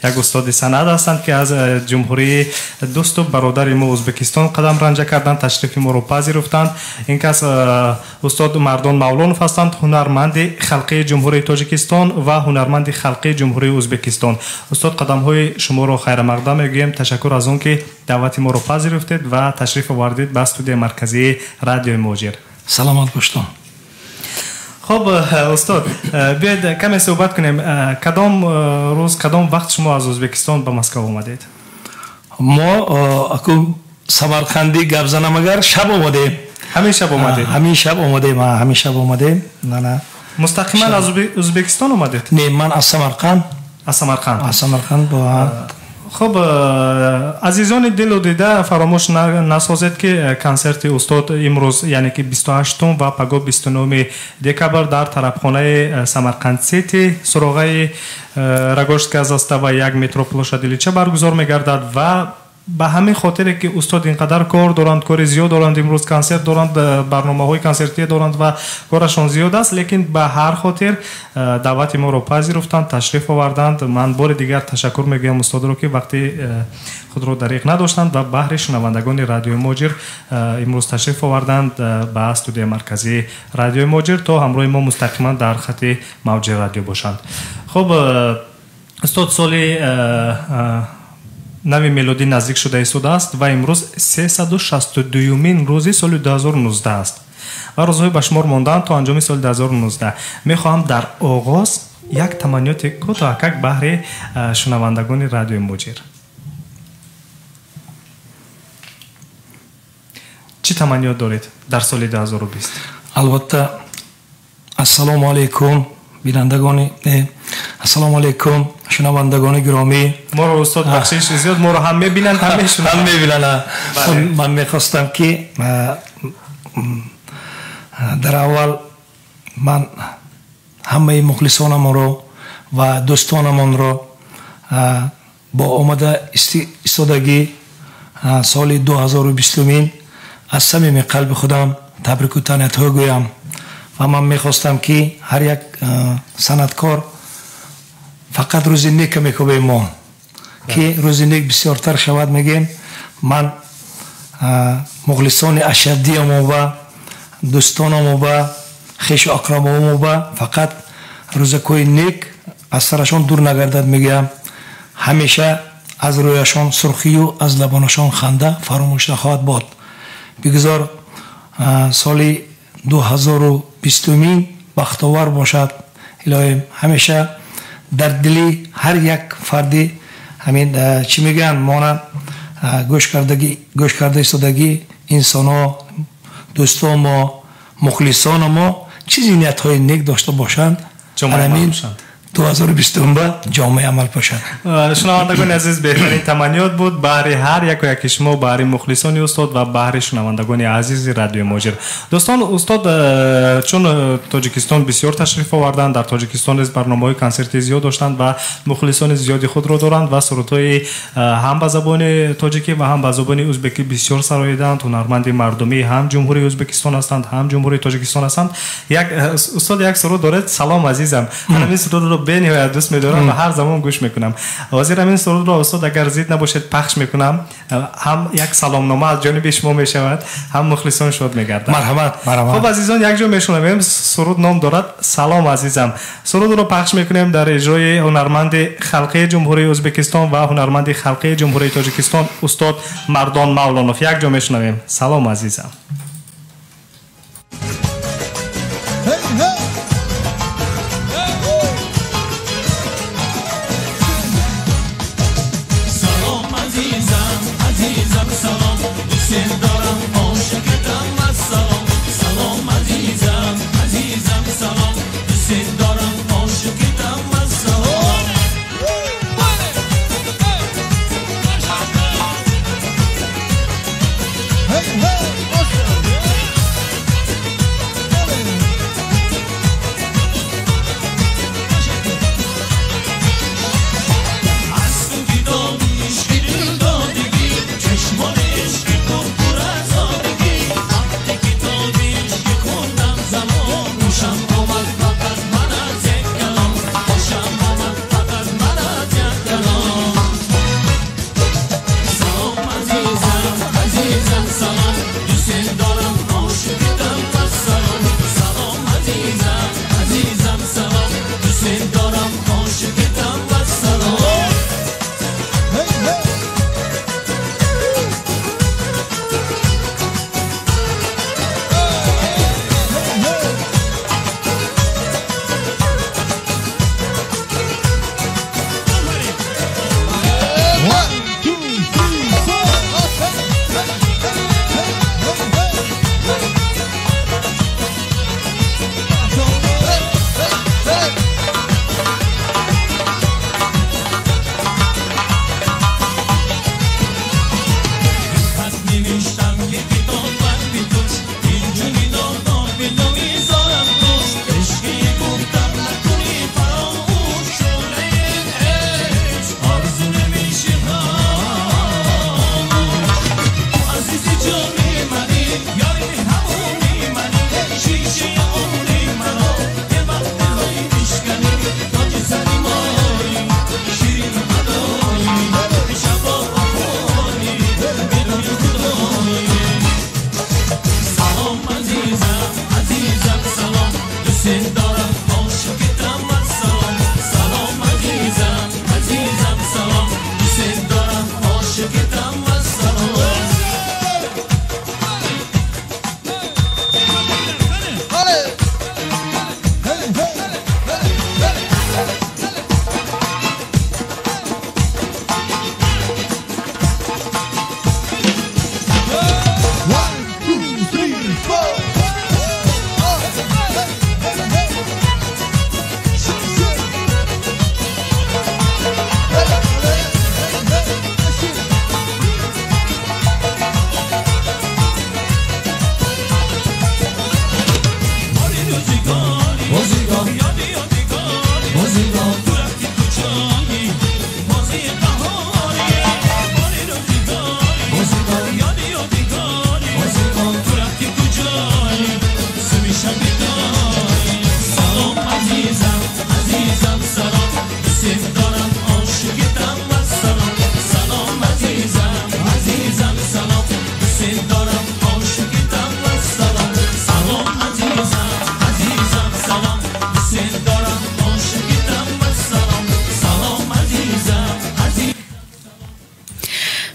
Як устоди санъат ҳастанд, ки аз ҷумҳурии дӯсту бародари мо Ӯзбекистон қадам ранҷа карданд, ташрифи моро пазируфтанд. Ин кас устод Мардон Мавлонов ҳастанд, ҳунарманди халқии Ҷумҳурии Тоҷикистон ва ҳунарманди халқии Ҷумҳурии Ӯзбекистон. Устод, қадамҳои шуморо хайрамақдам мегӯем. Ташаккур аз он ки даъвати моро пазируфтед ва ташриф овардед ба студияи марказии радиои Муҳоҷир. Саломат бошед. Хуб, устод, биёед каме суҳбат кунем. Кадом рӯз, кадом вақт шумо аз Ӯзбекистон ба Москва омадед? Мо аку Самарқандӣ гап занам, агар шаб омадем. Ҳамин шаб омадед? Ҳамин шаб омадем, ҳамин шаб омадем. На. Мустақиман аз Ӯзбекистон омадед? Не, ман аз Самарқанд. Аз Самарқанд? Аз Самарқанд. Хуб, азизони дилу дида, фаромӯш насозед, ки консерти устод имрӯз, яъне ки 28 ва пагоҳ 29 декабр дар тарабхонаи Самарқанд Сити, суроғаи Рогожская застава 1, метро площадь Ильича баргузор мегардад. Ва ба ҳамин хотире ки устод ин қадар кор доранд, кори зиёд доранд, имрӯз консерт доранд, барномаҳои консертие доранд ва корашон зиёд аст, лекин ба ҳар хотир даъвати моро пазируфтанд, ташриф оварданд. Ман бори дигар ташаккур мегӯям устодро, ки вақти худро дариқ надоштанд ва баҳри шунавандагони радиои Муҳоҷир имрӯз ташриф оварданд ба студияи марказии радиои Муҳоҷир, то ҳамроҳи мо мустақиман дар хати мавҷи радио бошанд. Хуб, устод, соли нави мелодӣ наздик шуда истодааст ва имрӯз 362-юмин рӯзи соли 2019 аст ва рӯзҳои ба шумор монданд то анҷоми соли 2019. Мехоҳам дар оғоз як таманниёти кӯтоҳакак баҳри шунавандагони радиои Муҳоҷир. Чӣ таманниёт доред дар соли 2020? Албатта, ассалому алайкум бинандагони, ассалому алайкум шунавандагони гиромӣ. Моро, устод, бахшиш зиёд, моро ҳам мебинанд, ҳам мешунаванд. Ҳам мебинанд. Ман мехостам, ки дар аввал ман ҳамаи мухлисонамонро ва дӯстонамонро бо омада истодагӣ соли 2020 аз самими қалби худам табрику таҳниятҳо гӯям. Ва ман мехостам, ки ҳар як санъаткор фақат рӯзи нека мекӯбем мо, ки рӯзи нек бисёртар шавад, мегӯем. Ман мухлисони ашаддиамо ва дӯстонамо ва хешу ақрабомо ва фақат рӯзакҳои нек аз сарашон дур нагардад мегӯям. Ҳамеша аз рӯяшон сурхию аз лабонашон ханда фаромӯш нахоҳад буд. Бигузор соли 2020 бахтовар бошад. Илоҳим, ҳамеша дар дили ҳар як фарди ҳамин, чӣ мегӯянд, мона гӯш карда истодагӣ инсонҳо, дӯстон мо, мухлисоно мо чизи ниятҳои нек дошта бошанд, ҳамин 2020 ба ҷомеа амал пошад. Шунавандагони азиз, беҳтарин таманниёт буд баҳри ҳар яку яки шумо, баҳри мухлисони устод ва баҳри шунавандагони азизи радиои Муҳоҷир. Дӯстон, устод чун Тоҷикистон бисёр ташриф оварданд, дар Тоҷикистон низ барномаҳои консерти зиёд доштанд ва мухлисони зиёди худро доранд ва сурудҳои ҳам ба забони тоҷикӣ ва ҳам ба забони ӯзбекӣ бисёр сароидаанд. Ҳунарманди мардумӣ ҳам Ҷумҳурии Ӯзбекистон ҳастанд, ҳам Ҷумҳурии Тоҷикистон ҳастанд. Як устод як суруд доред, «Салом азизам». Ҳамин сурудро бениҳоят дӯст медорам ва ҳар замон гӯш мекунам. Ҳозир ҳамин сурудро, устод, агар зид набошед, пахш мекунам. Ҳам як саломнома аз ҷониби шумо мешавад, ҳам мухлисон шод мегарданд. Марҳамат, марҳамат. Хуб, азизон, якҷо мешунавем. Суруд ном дорад «Салом азизам». Сурудро пахш мекунем дар иҷрои ҳунарманди халқии Ҷумҳурии Ӯзбекистон ва ҳунарманди халқии Ҷумҳурии Тоҷикистон устод Мардон Мавлонов. Якҷо мешунавем «Салом азизам». Hey, hey!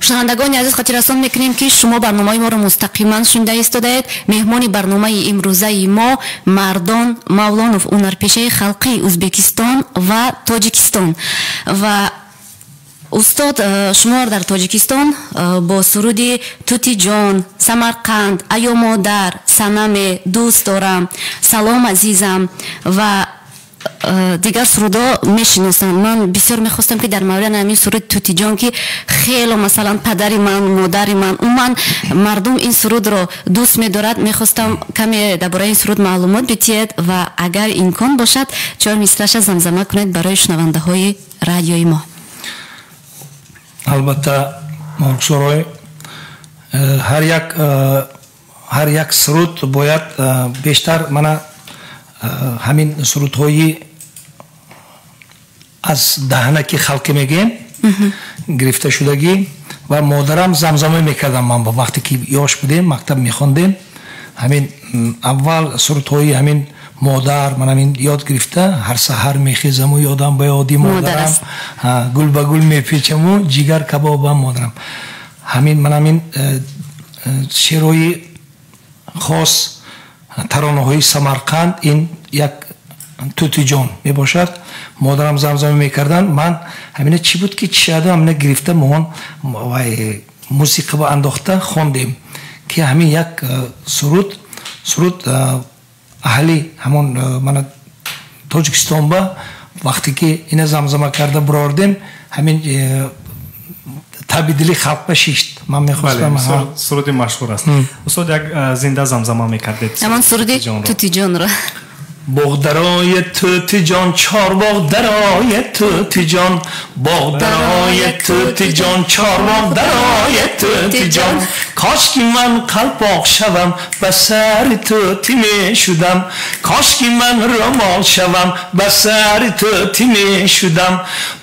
Шунавандагони азиз, хотиррасон мекунем, ки шумо барномаи моро мустақиман шунида истодаед. Меҳмони барномаи имрӯзаи мо Мардон Мавлонов, ҳунарпешаи халқии Ӯзбекистон ва Тоҷикистон. Ва устод, шуморо дар Тоҷикистон бо суруди «Тутиҷон», «Самарқанд», «Аё модар», «Санаме», «Дӯст дорам», «Салом, азизам» ва дигар сурудҳо мешиносанд. Ман бисёр мехостам, ки дар мавриди ҳамин суруди «Тутиҷон», ки хело, масалан, падари ман, модари ман, умуман мардум ин сурудро дӯст медорад, мехостам каме дар бораи ин суруд маълумот бидиҳед ва агар имкон бошад, чор мисраша замзама кунед барои шунавандаҳои радиои мо. Албатта, Морғсорой, ҳар як суруд бояд бештар мана ҳамин сурудҳои аз даҳанаки халқӣ мегӯем гирифта шудагӣ ва модарам замзама мекардам. Ман ба вақте ки ёш будем, мактаб мехондем, ҳамин аввал сурудҳои ҳамин модар ман ҳамин ёд гирифта. Ҳар саҳар мехезаму ёдам ба ёди модарам, гул ба гул мепечаму ҷигар кабобам модарам. Ҳамин ман ҳамин шеърҳои хос, таронаҳои Самарқанд, ин як «Тутиҷон» мебошад. Модарам замзама мекарданд. Ман ҳамина чӣ буд, ки чиада ҳамина гирифта, моҳон вай мусиқа ба андохта хондем, ки ҳамин як суруд аҳли ҳамон мана Тоҷикистон ба вақте ки ина замзама карда бурордем, ҳамин таби дили халқ ба шишт. Ман мехостам Суруди машҳур аст. Устод, як зинда замзама мекардед. Ҳамон суруди «Тутиҷонро». Боғдарои тутиҷон, чорбоғ дарои тутиҷон, боғдарои тутиҷон, чорбоғ дарои тутиҷон, кошки ман қалпоқ шавам, ба сари тути мешудам, кошки ман румол шавам, ба сари тути мешудам.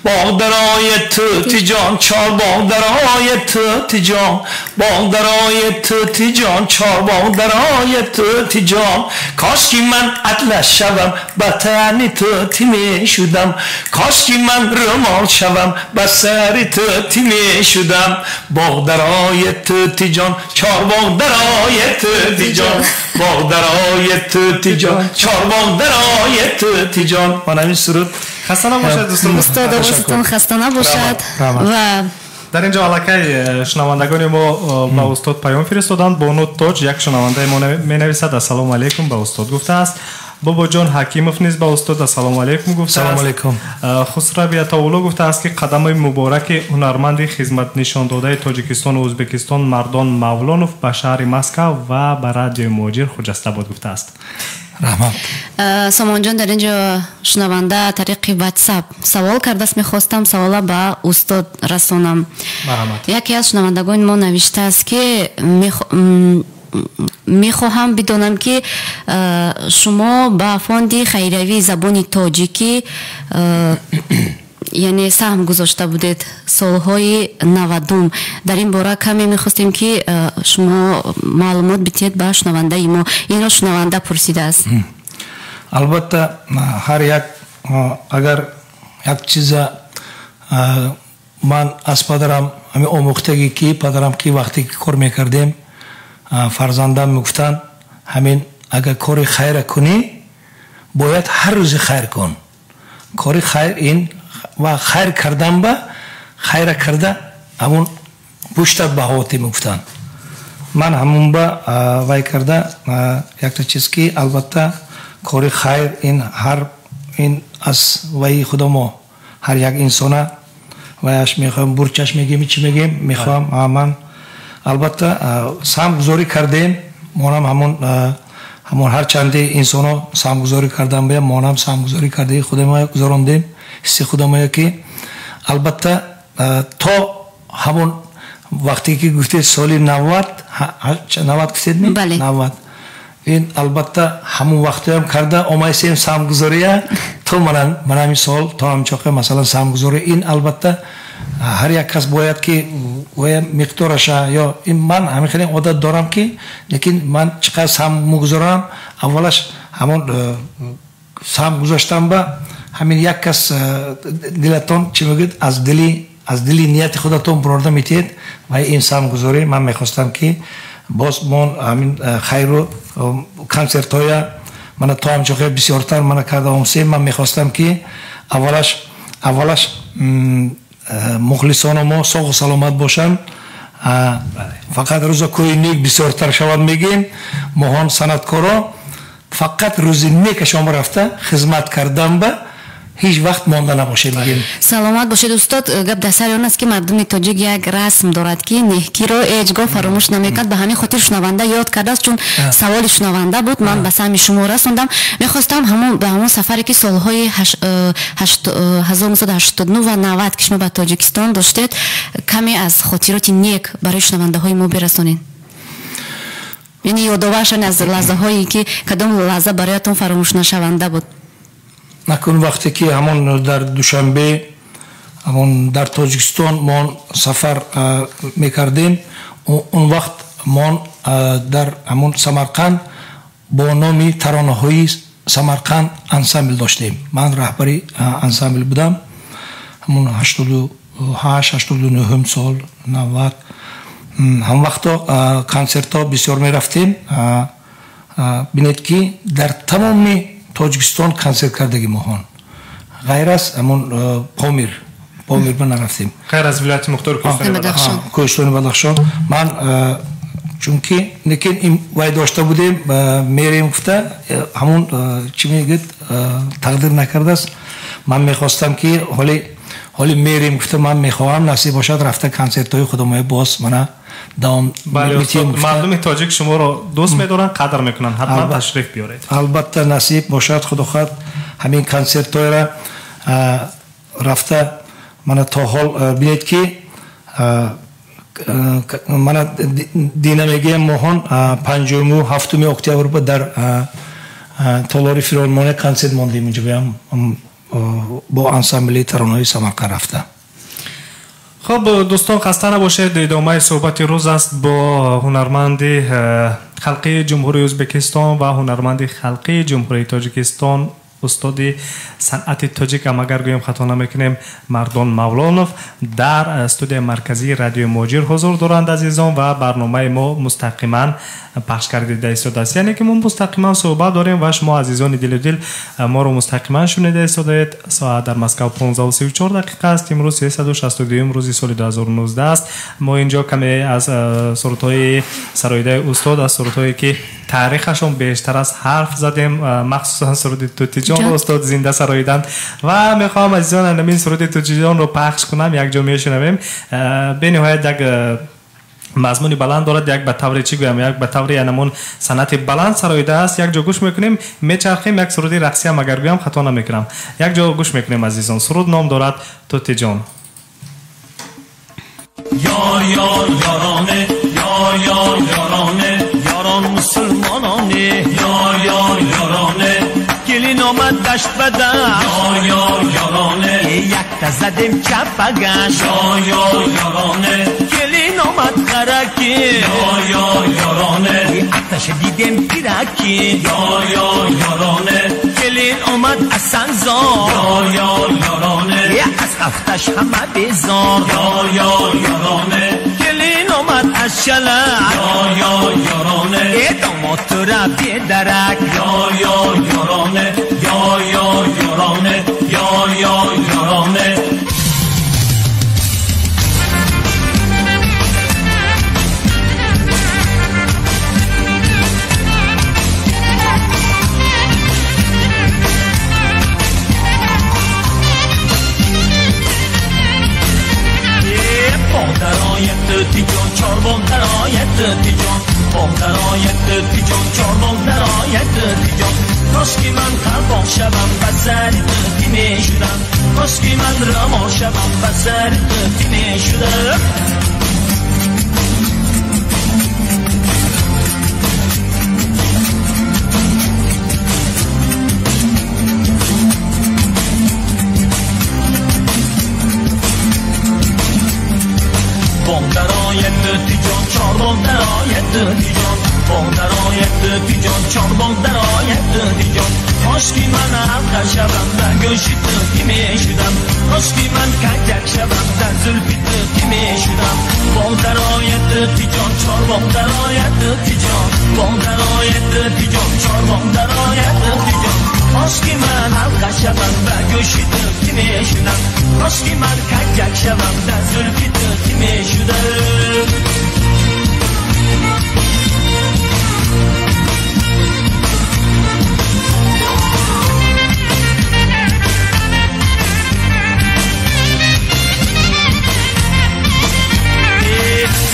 Боғдарои тутиҷон, чорбоғ дарои тутиҷон, боғдарои тутиҷон, чорбоғ дарои тутиҷон, кошки ман атлас шавам, ба тани тути мешудам, кошки ман румол шавам, ба сари тути мешудам. Боғдарои тутиҷон, чорбоғ дарои тутиҷон, боғдарои тутиҷон, чорбоғ дарои тутиҷон. Ман ҳамин суруд. Хаста набошад, дӯстон. Устод, овозатон хаста набошад. Ва Дар ин ҷо аллакай шунавандагони мо ба устод паём фиристоданд. Бону Тоҷ, як шунавандаи мо, менависад: «Ассалому алайкум» ба устод гуфтааст. Бобоҷон Ҳакимов низ ба устод «Ассалому алайкум» гуфтааст. Алайкум. Хусрави Атоулло гуфтааст, ки қадамои мубораки ҳунарманди хизматнишондодаи Тоҷикистону Ӯзбекистон Мардон Мавлонов ба шаҳри Москав ва ба радиои Муҳоҷир хуҷаста буд, гуфтааст. Раҳмат. Сомонҷон, дар ин ҷо шунаванда тариқи WhatsApp савол кардааст. Мехостам савола ба устод расонам. Яке аз шунавандагони мо навиштааст, ки мехоҳам бидонам, ки шумо ба фонди хайриявии забони тоҷикӣ, яъне, саҳм гузошта будед солҳои 90-ум. Дар ин бора каме мехостем, ки шумо маълумот бидиҳед ба шунавандаи мо. Инро шунаванда пурсидааст. Албатта, ҳар як агар як чиза ман аз падарам ҳамин омӯхтагӣ, ки падарам, ки вақте ки кор мекардем, фарзандам, мегуфтанд, ҳамин агар кори хайра кунӣ, бояд ҳар рӯзи хайр кун. Кори хайр ин ва хайр кардан ба хайра карда ҳамун пуштат ба ҳавоти, мегуфтанд. Ман ҳамун ба вай карда якта чиз, ки албатта кори хайр ин ҳар ин аз ваи худо мо ҳар як инсона ваяш мехоҳам, бурчаш мегем, чӣ мегем, мехоҳам. Ман албатта саҳмгузорӣ кардем. Монам ҳамон ҳарчанде инсоно саҳмгузорӣ кардан бая, монам саҳмгузорӣ кардаи худама гузарондем, ҳисси худамая, ки албатта то ҳамон вақте ки гуфтед, соли 90 гуфтед ми, 90, ин албатта ҳамон вақтоям карда омайсем саҳмгузория то мана ҳамин сол, то ҳамчоқе, масалан, саҳмгузорӣ ин албатта ҳар як кас бояд, ки оя миқдораша ё ин ман ҳамин хеле одат дорам, ки лекин ман чӣ қадр саҳм мегузорам, аввалаш ҳамон саҳм гузоштам ба ҳамин як кас дилатон чӣ мегӯяд, аз дили аз дили нияти худатон бурда метиҳед ва ин самгузорӣ. Ман мехостам ки боз мо ҳамин хайру консертҳоя мана то ҳамчоқе бисёртар мана карда омсем. Ман мехостам ки аввалаш мухлисоно мо соғу саломат бошанд, фақат рӯза кӯи нек бисёртар шавад мегӯем. Моҳон санъаткоро фақат рӯзи некашон рафта хизмат кардан ба ҳеҷ вақт монда набошед мегӯем. Саломат бошед устод. Гап дар сари он аст ки мардуми тоҷик як расм дорад ки неҳкиро ҳеҷ гоҳ фаромӯш намекунад. Ба ҳамин хотир шунаванда ёд кардааст, чун саволи шунаванда буд, ман ба самъи шумо расондам. Мехостам ба ҳамон сафаре ки солҳои 1989 ва 90 ки шумо ба Тоҷикистон доштед, каме аз хотироти нек барои шунавандаҳои мо бирасонед. Яъне ёдоваршон аз лаҳзаҳое ки кадом лаҳза бароятон фаромӯшнашаванда буд. Накун вақте ки ҳамон дар Душанбе, ҳамон дар Тоҷикистон мо сафар мекардем, он вақт мо дар ҳамон Самарқанд бо номи таронаҳои Самарқанд ансамбл доштем. Ман раҳбари ансамбл будам. Ҳамон 88, 89 сол, 90 ҳам вақто консертҳо бисёр мерафтем. Бинед ки дар тамоми Тоҷикистон консерт кардаги моҳон, ғайр аз ҳамон Помир ба нарафтем, ғайр аз вилояти мухтори Кӯҳистони Бадахшон. Ман чунки лекин вай дошта будем, мерем гуфта, ҳамон чӣ мегӯяд, тақдир накардааст. Ман мехостам ки ҳоли мерем гуфта, ман мехоҳам насиб бошад рафта консертҳои худамоя боз мана давом. Мардуми тоҷик шуморо дӯст медоранд, қадр мекунанд, ҳатман ташриф биёред. Албатта насиб бошад, худо хоҳад ҳамин консертҳоеро рафта мана то ҳол бинед ки мана дина мегӯям моҳон 5-7 октябр дар толори филармония консерт мондем. Инҷо бо ансамбли таронаҳои Самарқанд рафта. Хуб дӯстон, хаста набошед, идомаи суҳбати рӯз аст бо ҳунарманди халқии Ҷумҳурии Ӯзбекистон ва ҳунарманди халқии Ҷумҳурии Тоҷикистон, устоди санъати тоҷик, ам агар гӯем хато намекунем, Мардон Мавлонов дар студияи марказии радиои Муҳоҷир ҳузур доранд азизон, ва барномаи мо мустақиман пахш кардида истодааст. Яъне ки мо мустақиман суҳбат дорем ва шумо азизони дилу дил моро мустақиман шунида истодаед. Соат дар Москав 15:34 дақиқа аст. Имрӯз 362 рӯзи соли 2019 аст. Мо инҷо каме аз сурудҳои сароидаи устод, аз сурудҳое ки таърихашон бештар аст ҳарф задем, махсусан суруди Тутиҷонро устод зинда сароиданд ва мехоҳам азизон ҳамин суруди Тутиҷонро пахш кунам, якҷо мешунавем. Бениҳоят як мазмуни баланд дорад, як ба таври чӣ гӯям, як ба таври янамон санъати баланд сароида аст. Якҷо гӯш мекунем, мечархем, як суруди рақсиам агар гӯям хато намекунам. Якҷо гӯш мекунем азизон. Суруд ном дорад Тутиҷон. Ёр ёр ёроне, ёр ёр ёроне, ёрон мусулмононе, ёр ёр ёроне, келин омад дашт ба дашт, ёр ёр ёроне, якта задем чапагаш, ёр ёр ёроне, келин омад қараки, ёр ёр ёроне, аташа дидем пираки, ёр ёр ёроне, келин омад аз сангзор, ёр ёр ёроне, аз ҳафташ ҳама безор, ёр ёр ёроне, келин омад аз шалак, ёр ёр ёроне, домод тура бедарак, ёр ёр ёроне, ёр ёр ёроне, ёр ёр ёроне. Тутиҷон, чорбон дарояд Тутиҷон, боғ дарояд Тутиҷон, чорбон дарояд Тутиҷон. Кошки ман қалбон шавам, ба сари тути мешудам, кошки ман равон шавам, ба сари тути мешудам. Боғ дарояд Тутиҷон, чорбон дарояд Тутиҷон, Боғ дарояд Тӯтиҷон, чорбоғ дарояд Тӯтиҷон. Кошки ман алқа шавам, дар гӯши тӯтӣ мешудам. Кошки ман каҷак шавам, дар зулфи тӯтӣ мешудам. Боғ дарояд Тӯтиҷон, чорбоғ дарояд Тӯтиҷон. Боғ дарояд Тӯтиҷон, чорбоғ дарояд Тӯтиҷон. Кошки ман алқа шавам, дар гӯши тӯтӣ мешудам. Кошки ман каҷак шавам, дар зулфи тӯтӣ мешудам.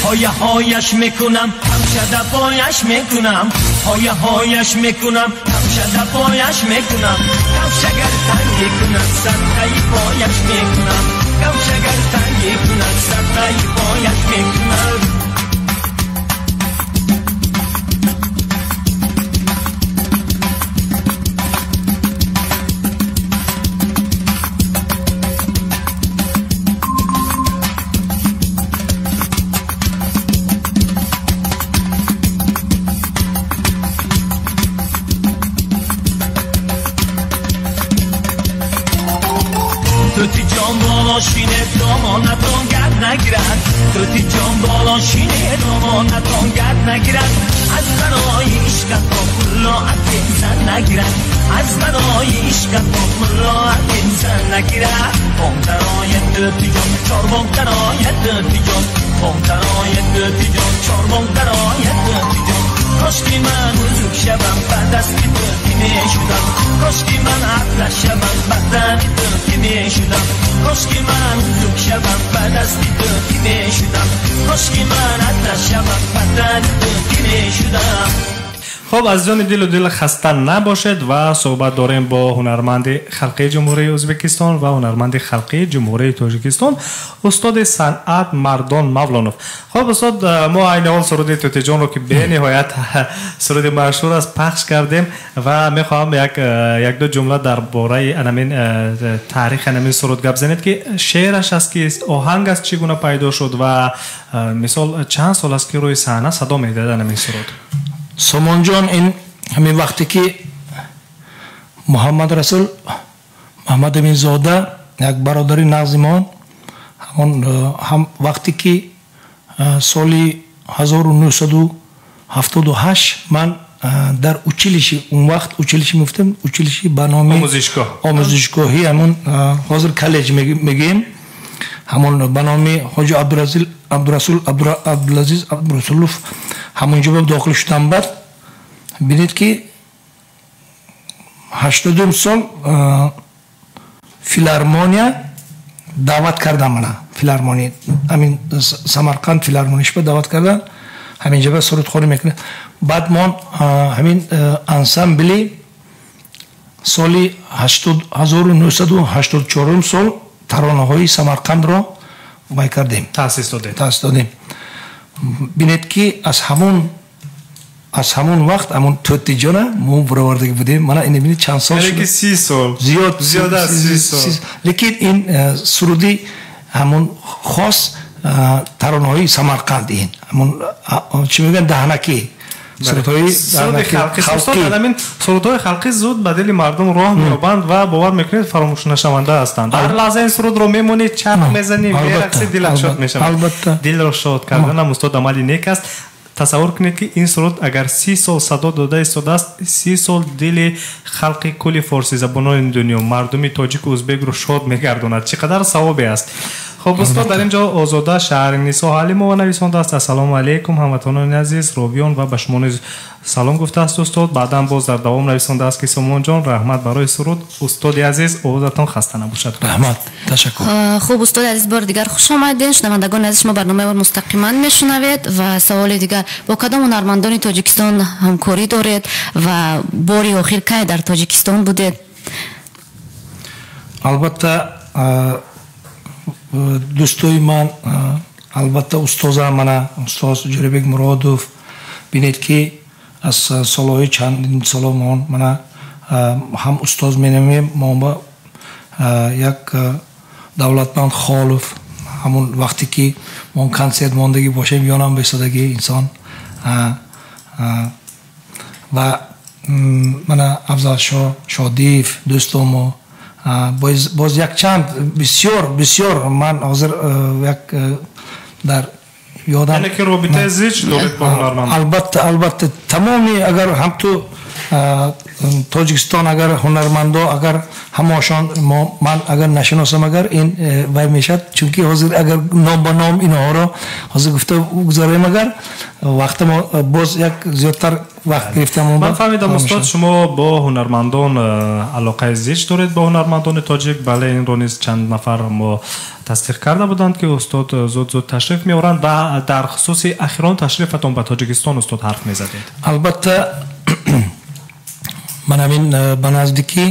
Ҳоя ҳояш мекунам, ҳамшада пояш мекунам. Ҳоя ҳояш мекунам, ҳамшада пояш мекунам. Кавшагар танги кунад, садқаи пояш мекунам. Кавшагар танги кунад, садқаи пояш мекунам. Тӯтиҷон болошине домонатон гап нагирад. Тӯтиҷон болошине домонатон гап нагирад. Аз барои ишқатон муллоати зан нагирад. Аз барои ишқатон муллоати зан нагирад. Боғ дарояд Тӯтиҷон, чорбоғ дарояд Тӯтиҷон. Боғ дарояд Тӯтиҷон, чорбоғ дарояд Тӯтиҷон. Кошки ман узук шавам, ба дасти тӯтӣ мешудам. Кошки ман атлас шавам, ба тани тӯтӣ мешудам. Кошки ман узук шавам, ба дасти тӯтӣ мешудам. Кошки ман атлас шавам, ба тани тӯтӣ мешудам. Хуб, азизони дилу дил, хаста набошед ва суҳбат дорем бо ҳунарманди халқии Ҷумҳурии Ӯзбекистон ва ҳунарманди халқии Ҷумҳурии Тоҷикистон, устоди санъат Мардон Мавлонов. Хуб, устод, мо айни ҳол суруди Тӯтиҷонро, ки бениҳоят суруди машҳур аст, пахш кардем ва мехоҳам як-ду ҷумла дар бораи анамин таърихи анамин суруд гап занед, ки шеъраш аст кист, оҳанг аст чӣ гуна пайдо шуд ва мисол чанд сол аст, ки рӯи саҳна садо медиҳад анамин суруд. Сомонҷон, ин ҳамин вақте ки Муҳаммад Расул Муҳаммадаминзода, як бародари нағзимон, ҳамон ҳам вақте ки соли 1978 ман дар училище, он вақт училище мегуфтем, училище ба номи омӯзишгоҳи ҳамон ҳозир коллеҷ мегӯем, ҳамон ба номи ҳоҷи Абдурасул Абдулазиз Абдурасулов, ҳамонҷо ба дохил шудам. Баъд бинед, ки 82 сол филармония даъват кардам мана. Филармония, ҳамин Самарқанд филармонияш ба даъват кардан, ҳаминҷа ба сурудхонӣ мекунем. Баъд мон ҳамин ансамбли соли 1984 сол таронаҳои Самарқандро вай кардем, таъсис додем. Таъсис додем. Бинед, ки аз ҳамон вақт ҳамон Тӯтиҷона мо баровардагӣ будем. Мана ин бинед, чанд сол шуд? 30 сол. Зиёд, зиёд аз 30 сол. Лекин ин суруди ҳамон хос таронаҳои Самарқанд, ин ҳамон чӣ мегӯянд, даҳнакӣ, сурудҳои халқӣ. Ҳамин сурудҳои халқӣ зуд ба дили мардум роҳ меёбанд ва бовар мекунед, фаромӯшнашаванда ҳастанд. Ҳар лаҳза ин сурудро мемонӣ, чарх мезанӣ, мерақсӣ, дилат шод мешавад. Албатта, дилро шод карданам, устод, амали нек аст. Тасаввур кунед, ки ин суруд агар 30 сол садо дода истодааст, 30 сол дили халқи кулли форсизабонони дунё, мардуми тоҷику узбекро шод мегардонад. Чӣ қадар савобе аст. Хуб, устод, дар ин ҷо Озода Шаҳринисо Ҳалимова нависондааст: ассалому алайкум, ҳамватанони азиз, ровиён, ва ба шумо низ салом гуфтааст устод. Баъдан боз дар давом нависондааст, ки Сомонҷон, раҳмат барои суруд, устоди азиз, овозатон хаста набошад. Раҳмат, ташаккур. Хуб, устоди азиз, бори дигар хуш омадед. Шунавандагони азиз, шумо барномаи мустақиман мешунавед. Ва саволи дигар: бо кадом ҳунармандони Тоҷикистон ҳамкорӣ доред ва бори охир кай дар Тоҷикистон будед? Албатта, дӯстои ман, албатта, устозам мана устоз Ҷӯрабек Муродов. Бинед, ки аз солҳои чандин соло мон мана ҳам устоз менамем мо ба як Давлатманд Холов. Ҳамон вақте ки мо консерт мондагӣ бошем, ёнам бесодагӣ инсон. Ва мана Афзалшоҳ Шодиев дӯстомо, боз якчанд бисёр бисёр ман ҳозир як дар ёдам. Яъне ки робитаи зич доред бо ҳунарманд? Албатта, албатта, тамоми агар ҳамту Тоҷикистон агар ҳунармандо агар ҳамошон ман агар нашиносам, агар ин вай мешавад, чунки ҳозир агар ном ба ном инҳоро ҳозир гуфта гузарем, агар вақта мо боз як зиёдтар вақт гирифтам. Ман фаҳмидам, устод, шумо бо ҳунармандон алоқаи зич доред, бо ҳунармандони тоҷик. Бале, инро низ чанд нафар мо тасдиқ карда буданд, ки устод зуд зуд ташриф меоранд. Ва дар хусуси ахирон ташрифатон ба Тоҷикистон, устод, ҳарф мезадед. Албатта, ман ҳамин ба наздикӣ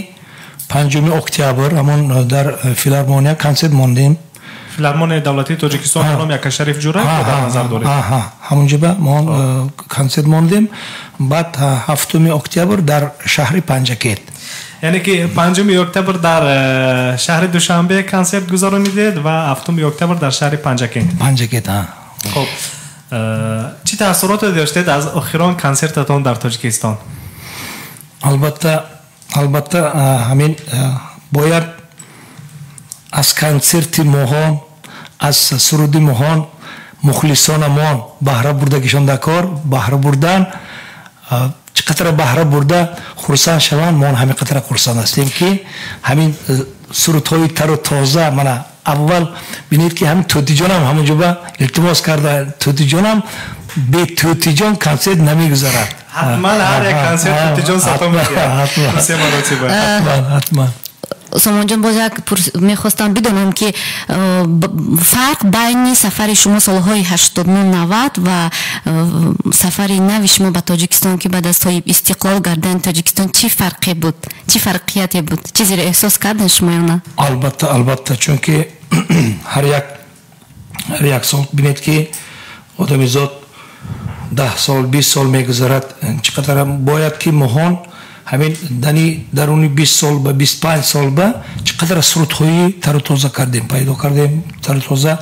5 октябр ҳамон дар филармония консерт мондем. Филармонияи давлатии Тоҷикистон ба номи Акашариф Ҷураев дар назар доред? Ҳамонҷоба мо консерт мондем. Баъд 7 октябр дар шаҳри Панҷакент. Яъне ки 5 октябр дар шаҳри Душанбе консерт гузаронидед ва 7 октябр дар шаҳри Панҷакент. Панҷакент. Хоб, чӣ таассуроте доштед аз охирон консертатон дар Тоҷикистон? Албатта, албатта, ҳамин бояд аз консерти моҳон, аз суруди моҳон мухлисонамон баҳра бурдагишон дар кор баҳра бурдан, чӣ қадра баҳра бурда хурсанд шаванд, мо ҳамин қадра хурсанд ҳастем, ки ҳамин сурудҳои тару тоза. Мана аввал бинед, ки ҳамин Тӯтиҷонам ҳамонҷоба илтимос карда, Тӯтиҷонам, бе Тӯтиҷон консерт намегузарад. Ҳатман ҳар як консерт Тӯтиҷон сато медиҳад се маротиба. Ҳатман. Сомонҷон, боз як мехостам бидонам, ки фарқ байни сафари шумо солҳои 89, 90 ва сафари нави шумо ба Тоҷикистон, ки баъд аз соҳиб истиқлол гардани Тоҷикистон, чӣ фарқе буд, чӣ фарқияте буд, чизеро эҳсос кардем шумо ё на? Албатта, албатта, чунки ҳар як сол бинед, ки одамизод 10 сол, 20 сол мегузарад, чӣ қадар бояд, ки моҳон ҳамин дани даруни 20 сол ба 25 сол ба чӣ қадар сурудҳои тару тоза кардем, пайдо кардем, тару тоза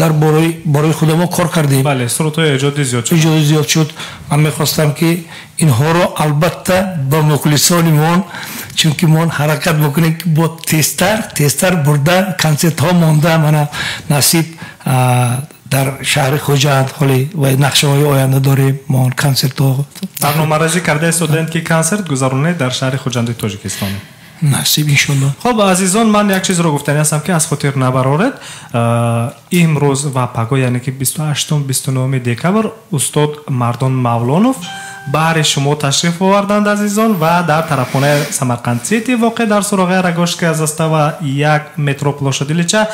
дар бораи худамо кор кардем. Бале, сурудҳои эҷодӣ зиёд шуд. Эҷодӣ зиёд шуд. Ман мехостам, ки инҳоро албатта ба мухлисони мон, чунки мон ҳаракат бикунем, ки бо тезтар тезтар бурда консертҳо монда. Мана насиб дар шаҳри Хуҷанд ҳоли ва нақшаҳои оянда дорем мо консертҳо. Барномарезӣ карда истодем, ки консерт гузаронед дар шаҳри Хуҷанди Тоҷикистон. Насиб, иншолло. Хоб, азизон, ман як чизро гуфтанӣ ҳастам, ки аз хотир набароред. Имрӯз ва паго, яъне ки 28, 29 декабр, устод Мардон Мавлонов баҳри шумо ташриф оварданд, азизон, ва дар тарабхонаи Самарқанд Сити, воқеъ дар суроғаи Рогожская застава 1, метро Площадь Ильича,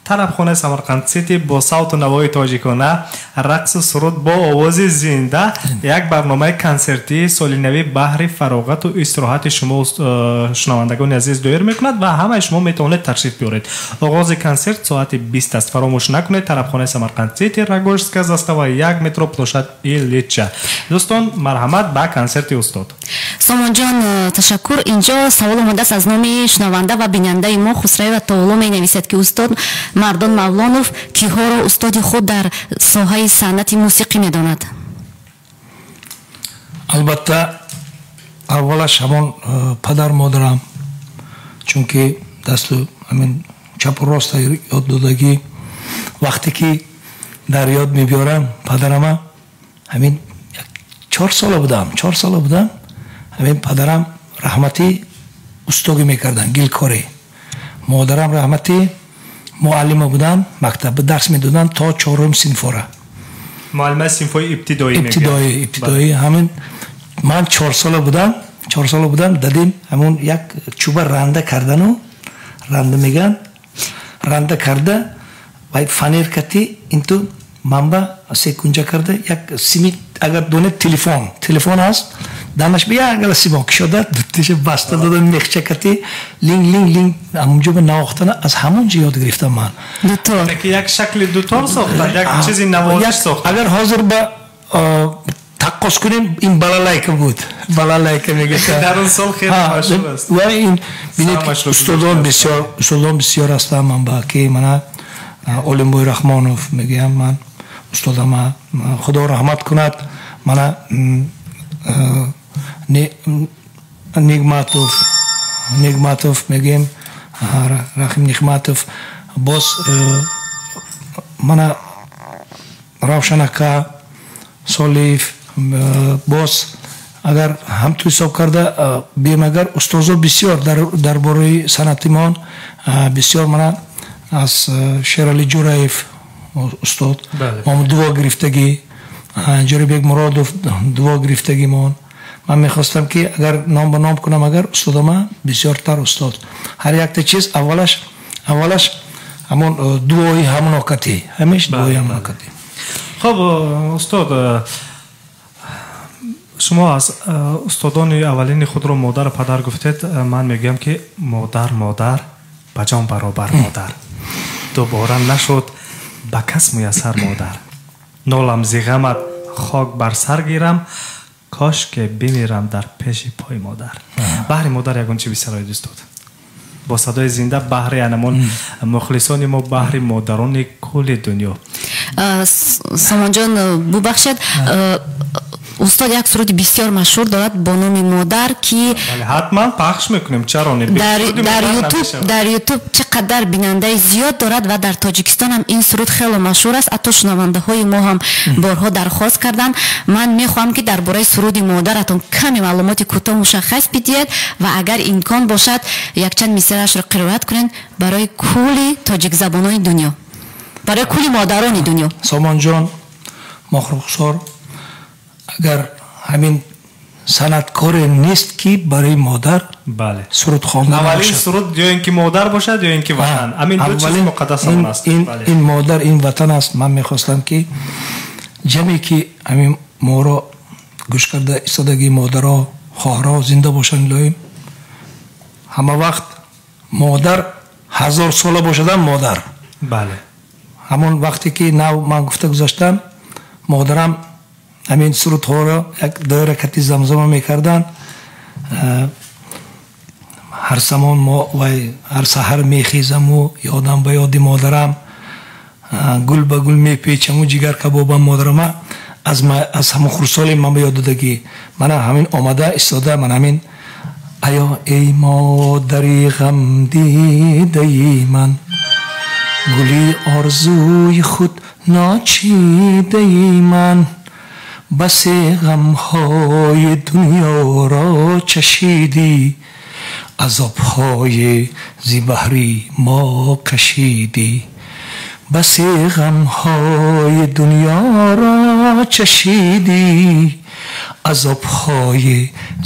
тарабхонаи Самарқанд Сити бо савту навои тоҷикона, рақсу суруд бо овози зинда, як барномаи консертии солинавӣ баҳри фароғату истироҳати шумо, шунавандагони азиз, доир мекунад ва ҳамаи шумо метавонед ташриф биёред. Оғози консерт соати 20 аст. Фаромӯш накунед: тарабхонаи Самарқанд Сити, Рогожская застава 1, метро Площадь Ильича. Дӯстон, марҳамат ба консерти устод. Сомонҷон, ташаккур. Инҷо савол омадааст аз номи шунаванда ва бинандаи мо Хусраева Тооло. Менависад, ки устод Мардон Мавлонов киҳоро устоди худ дар соҳаи санъати мусиқӣ медонад? Албатта, аввалаш ҳамон падар модарам, чунки дасту ҳамин чапу роста ёд додагӣ. Вақте ки дар ёд мебиёрам падарама, ҳамин 4 сола будам, 4 сола будам, ҳамин падарам раҳматӣ устогӣ мекарданд, гилкорӣ, модарам раҳматӣ муаллима буданд, мактаба дарс медоданд то чорум синфора. Муаллимаи синфҳои ибтидоӣ. Ибтидоӣ, ибтидоӣ. Ҳамин ман 4 сола будам, 4 сола будам, дадим ҳамон як чӯба ранда кардану, ранда меган, ранда карда ва фанеркати инту манба секунҷа карда, як сими, агар донед, телефон, телефон ҳаст, данаш ба як гала симо кушода, дутиша баста дода, мехчакати линг линг линг ҳамонҷо ба навохтана аз ҳамон ҷо ёд гирифтам ман. Дутор. Як шакли дутор сохтанд, як чизи навозиш сохтанд. Агар ҳозир ба таққос кунем, ин балалайка буд, балалайка мегӯяд. Дар он сол хеле машҳур аст. Ва ин бинед, устодон бисёр, устодон бисёр ҳастанд. Ман ба ки мана Олимбой Раҳмонов мегӯям ман. Устодама Худо раҳмат кунад. Мана Нигматов мегӯем, Рахим Нигматов, боз мана Равшан ака Солиев, боз агар ҳам ту ҳисоб карда бием, агар устозо бисёр дар бораи санъатимон бисёр, мана аз Шерали Ҷураев устод мо дуо гирифтагӣ, Ҷӯрабек Муродов дуо гирифтагимон. Ман мехостам ки агар ном ба ном кунам, агар устодама бисёртар устод. Ҳар якта чиз аввалаш ҳамон дуои ҳамонокатӣ, ҳамеш дуои ҳамонокатӣ. Хуб, устод, шумо аз устодони аввалини худро модару падар гуфтед. Ман мегӯям ки модар, модар, ба ҷон баробар модар, дубора нашуд ба кас муяссар модар. Нолам зи ғамат хок бар сар гирам, кош ки бимирам дар пеши пои модар. Баҳри модар ягон чи бисароед, устод, бо садои зинда, баҳри анамон мухлисони мо, баҳри модарони кулли дунё. Сомонҷон, бубахшед, устод як суруди бисёр машҳур дорад бо номи Модар, ки ҳатман пахш мекунем. Чаро не? Дар Ютуб чӣ қадар бинандаи зиёд дорад ва дар Тоҷикистон ҳам ин суруд хеле машҳур аст. Ҳатто шунавандаҳои мо ҳам борҳо дархост карданд. Ман мехоҳам ки дар бораи суруди модаратон каме маълумоти кӯтоҳ мушаххас бидиҳед ва агар имкон бошад якчанд мисраашро қироат кунед барои кулли тоҷикзабонони дунё, барои кулли модарони дунё. Сомонҷон, Мохрухсор, агар ҳамин санъаткоре нест ки барои модар суруд хонда аввалин суруд ё ин ки модар бошад, ё ин ки ватан. Ҳамин ду чиз муқаддас аст. Ин модар, ин ватан аст. Ман мехостам ки ҷамъе ки ҳамин моро гӯш карда истодагии модаро, хоҳаро зинда бошанд, илоҳим. Ҳама вақт модар 1000 сола бошадам модар. Бале. Ҳамон вақте ки нав ман гуфта гузаштам, модарам ҳамин сурудҳоро як доира кати замзама мекарданд. Ҳар замон мо вай ҳар саҳар мехезаму ёдам ба ёди модарам, гул ба гул мепечаму ҷигар кабобам модарама. Аз ҳамон хурдсолӣ ман ба ёд додагӣ. Мана ҳамин омада истода, ман ҳамин аё эй модари ғамдидаи ман, гули орзуи худ ночидаи ман, басе ғамҳои дунёро чашидӣ, азобҳои зи баҳри мо кашидӣ, басе ғамҳои дунёро чашидӣ, азобҳои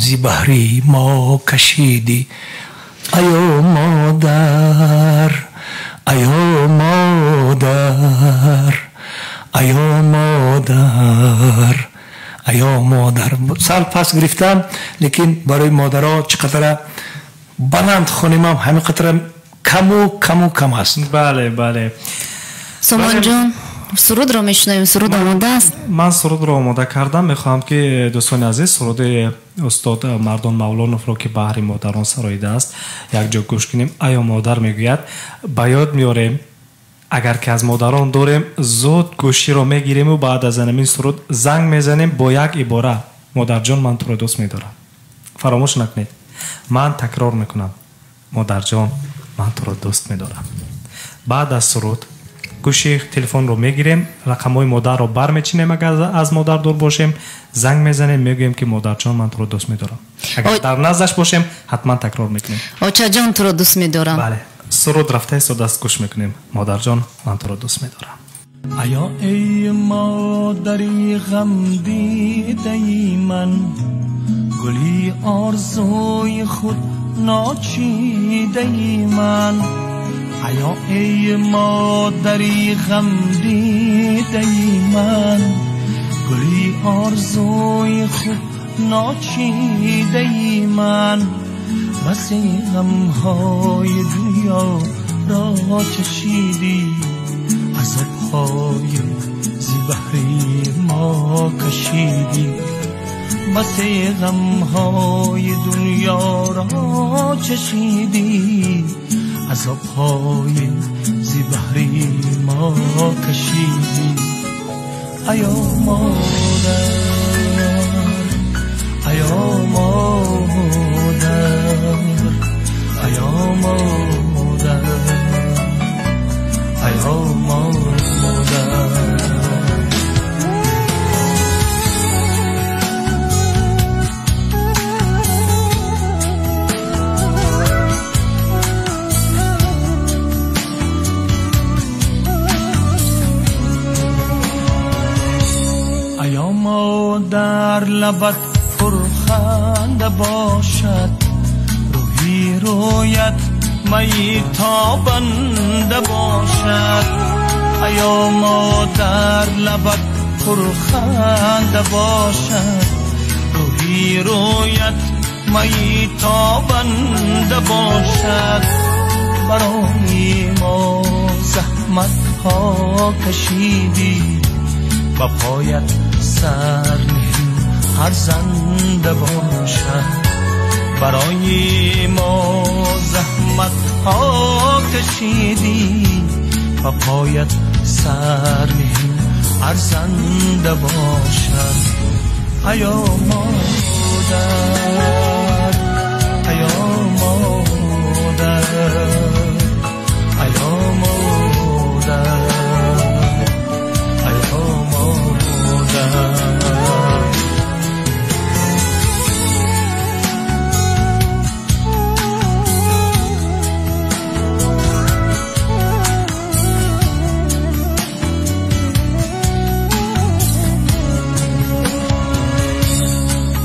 зи баҳри мо кашидӣ. Аё модар, аё модар, аё модар, аё модар. Сал пас гирифтам, лекин барои модаро чӣ қадара баланд хонемам, ҳамин қадара каму каму кам аст. Бале, бале. Сомонҷон, сурудро мешунавем, суруд омода аст? Ман сурудро омода кардам. Мехоҳам ки дӯстони азиз суруди устод Мардон Мавлоновро, ки баҳри модарон сароидааст, якҷо гӯш кунем. Аё модар мегӯяд, ба ёд меорем, агар ки аз модарон дорем, зуд гӯширо мегириму баъд аз ҳамин суруд занг мезанем бо як ибора: модарҷон, ман туро дӯст медорам. Фаромӯш накунед, ман такрор мекунам, модарҷон, ман туро дӯст медорам. Баъд аз суруд гӯши телефонро мегирем, рақамҳои модарро бармечинем, агар аз модар дур бошем, занг мезанем, мегӯем ки модарҷон, ман туро дӯст медорам. Агар дар наздаш бошем, ҳатман такрор мекунем. Очаҷон, туро дӯст медорам. Бале, суруд рафта истодааст, гӯш мекунем. Модарҷон, ман туро дӯст медорам. Аё эй модари ғамдидаи ман, гули орзуи худ ночидаи ман, аё эй модари ғамдидаи ман, гули орзуи худ ночидаи ман, басе ғамҳои дунёро чашидӣ, азобҳои зи баҳри мо кашидӣ, басе ғамҳои дунёро чашидӣ, азобҳои зи баҳри мо кашидӣ. Ayo moder, ayo moder, ayo moder, ayo moder. Модар лабат пурханда бошад, рӯҳи рӯят майи тобанда бошад. Аё модар лабат пурханда бошад, рӯҳи рӯят майи тобанда бошад. Барои мо заҳматҳо кашидӣ, ба поят сар نهیم ارزنده باشد. برای ما زحمت ها کشیدی، با پایت سر نهیم ارزنده باشد. ایا مادر، ایا مادر، ایا مادر، ایا مادر.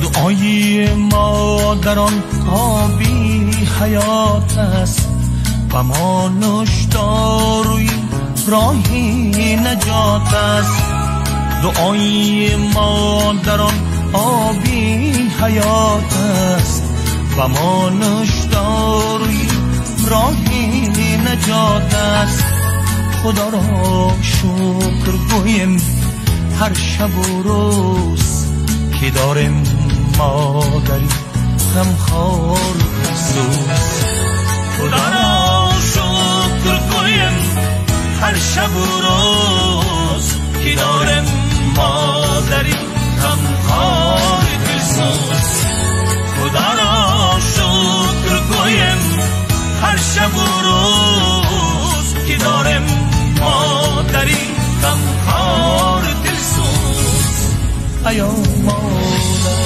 دعای مادران آبی حیات است و ما نشتاروی راهی نجات است. دعای مادران آبی حیات است و ما نشتاروی راهی نجات است. خدا را شکر گویم هر شب و روز که داریم مادری غمخوار دلسوز. خدا را شکر گویم هر شب و روز که داریم مادری غمخوار دلسوز. خدا را شکر گویم هر شب و روز که داریم مادری غمخوار دلسوز. ایا مادر،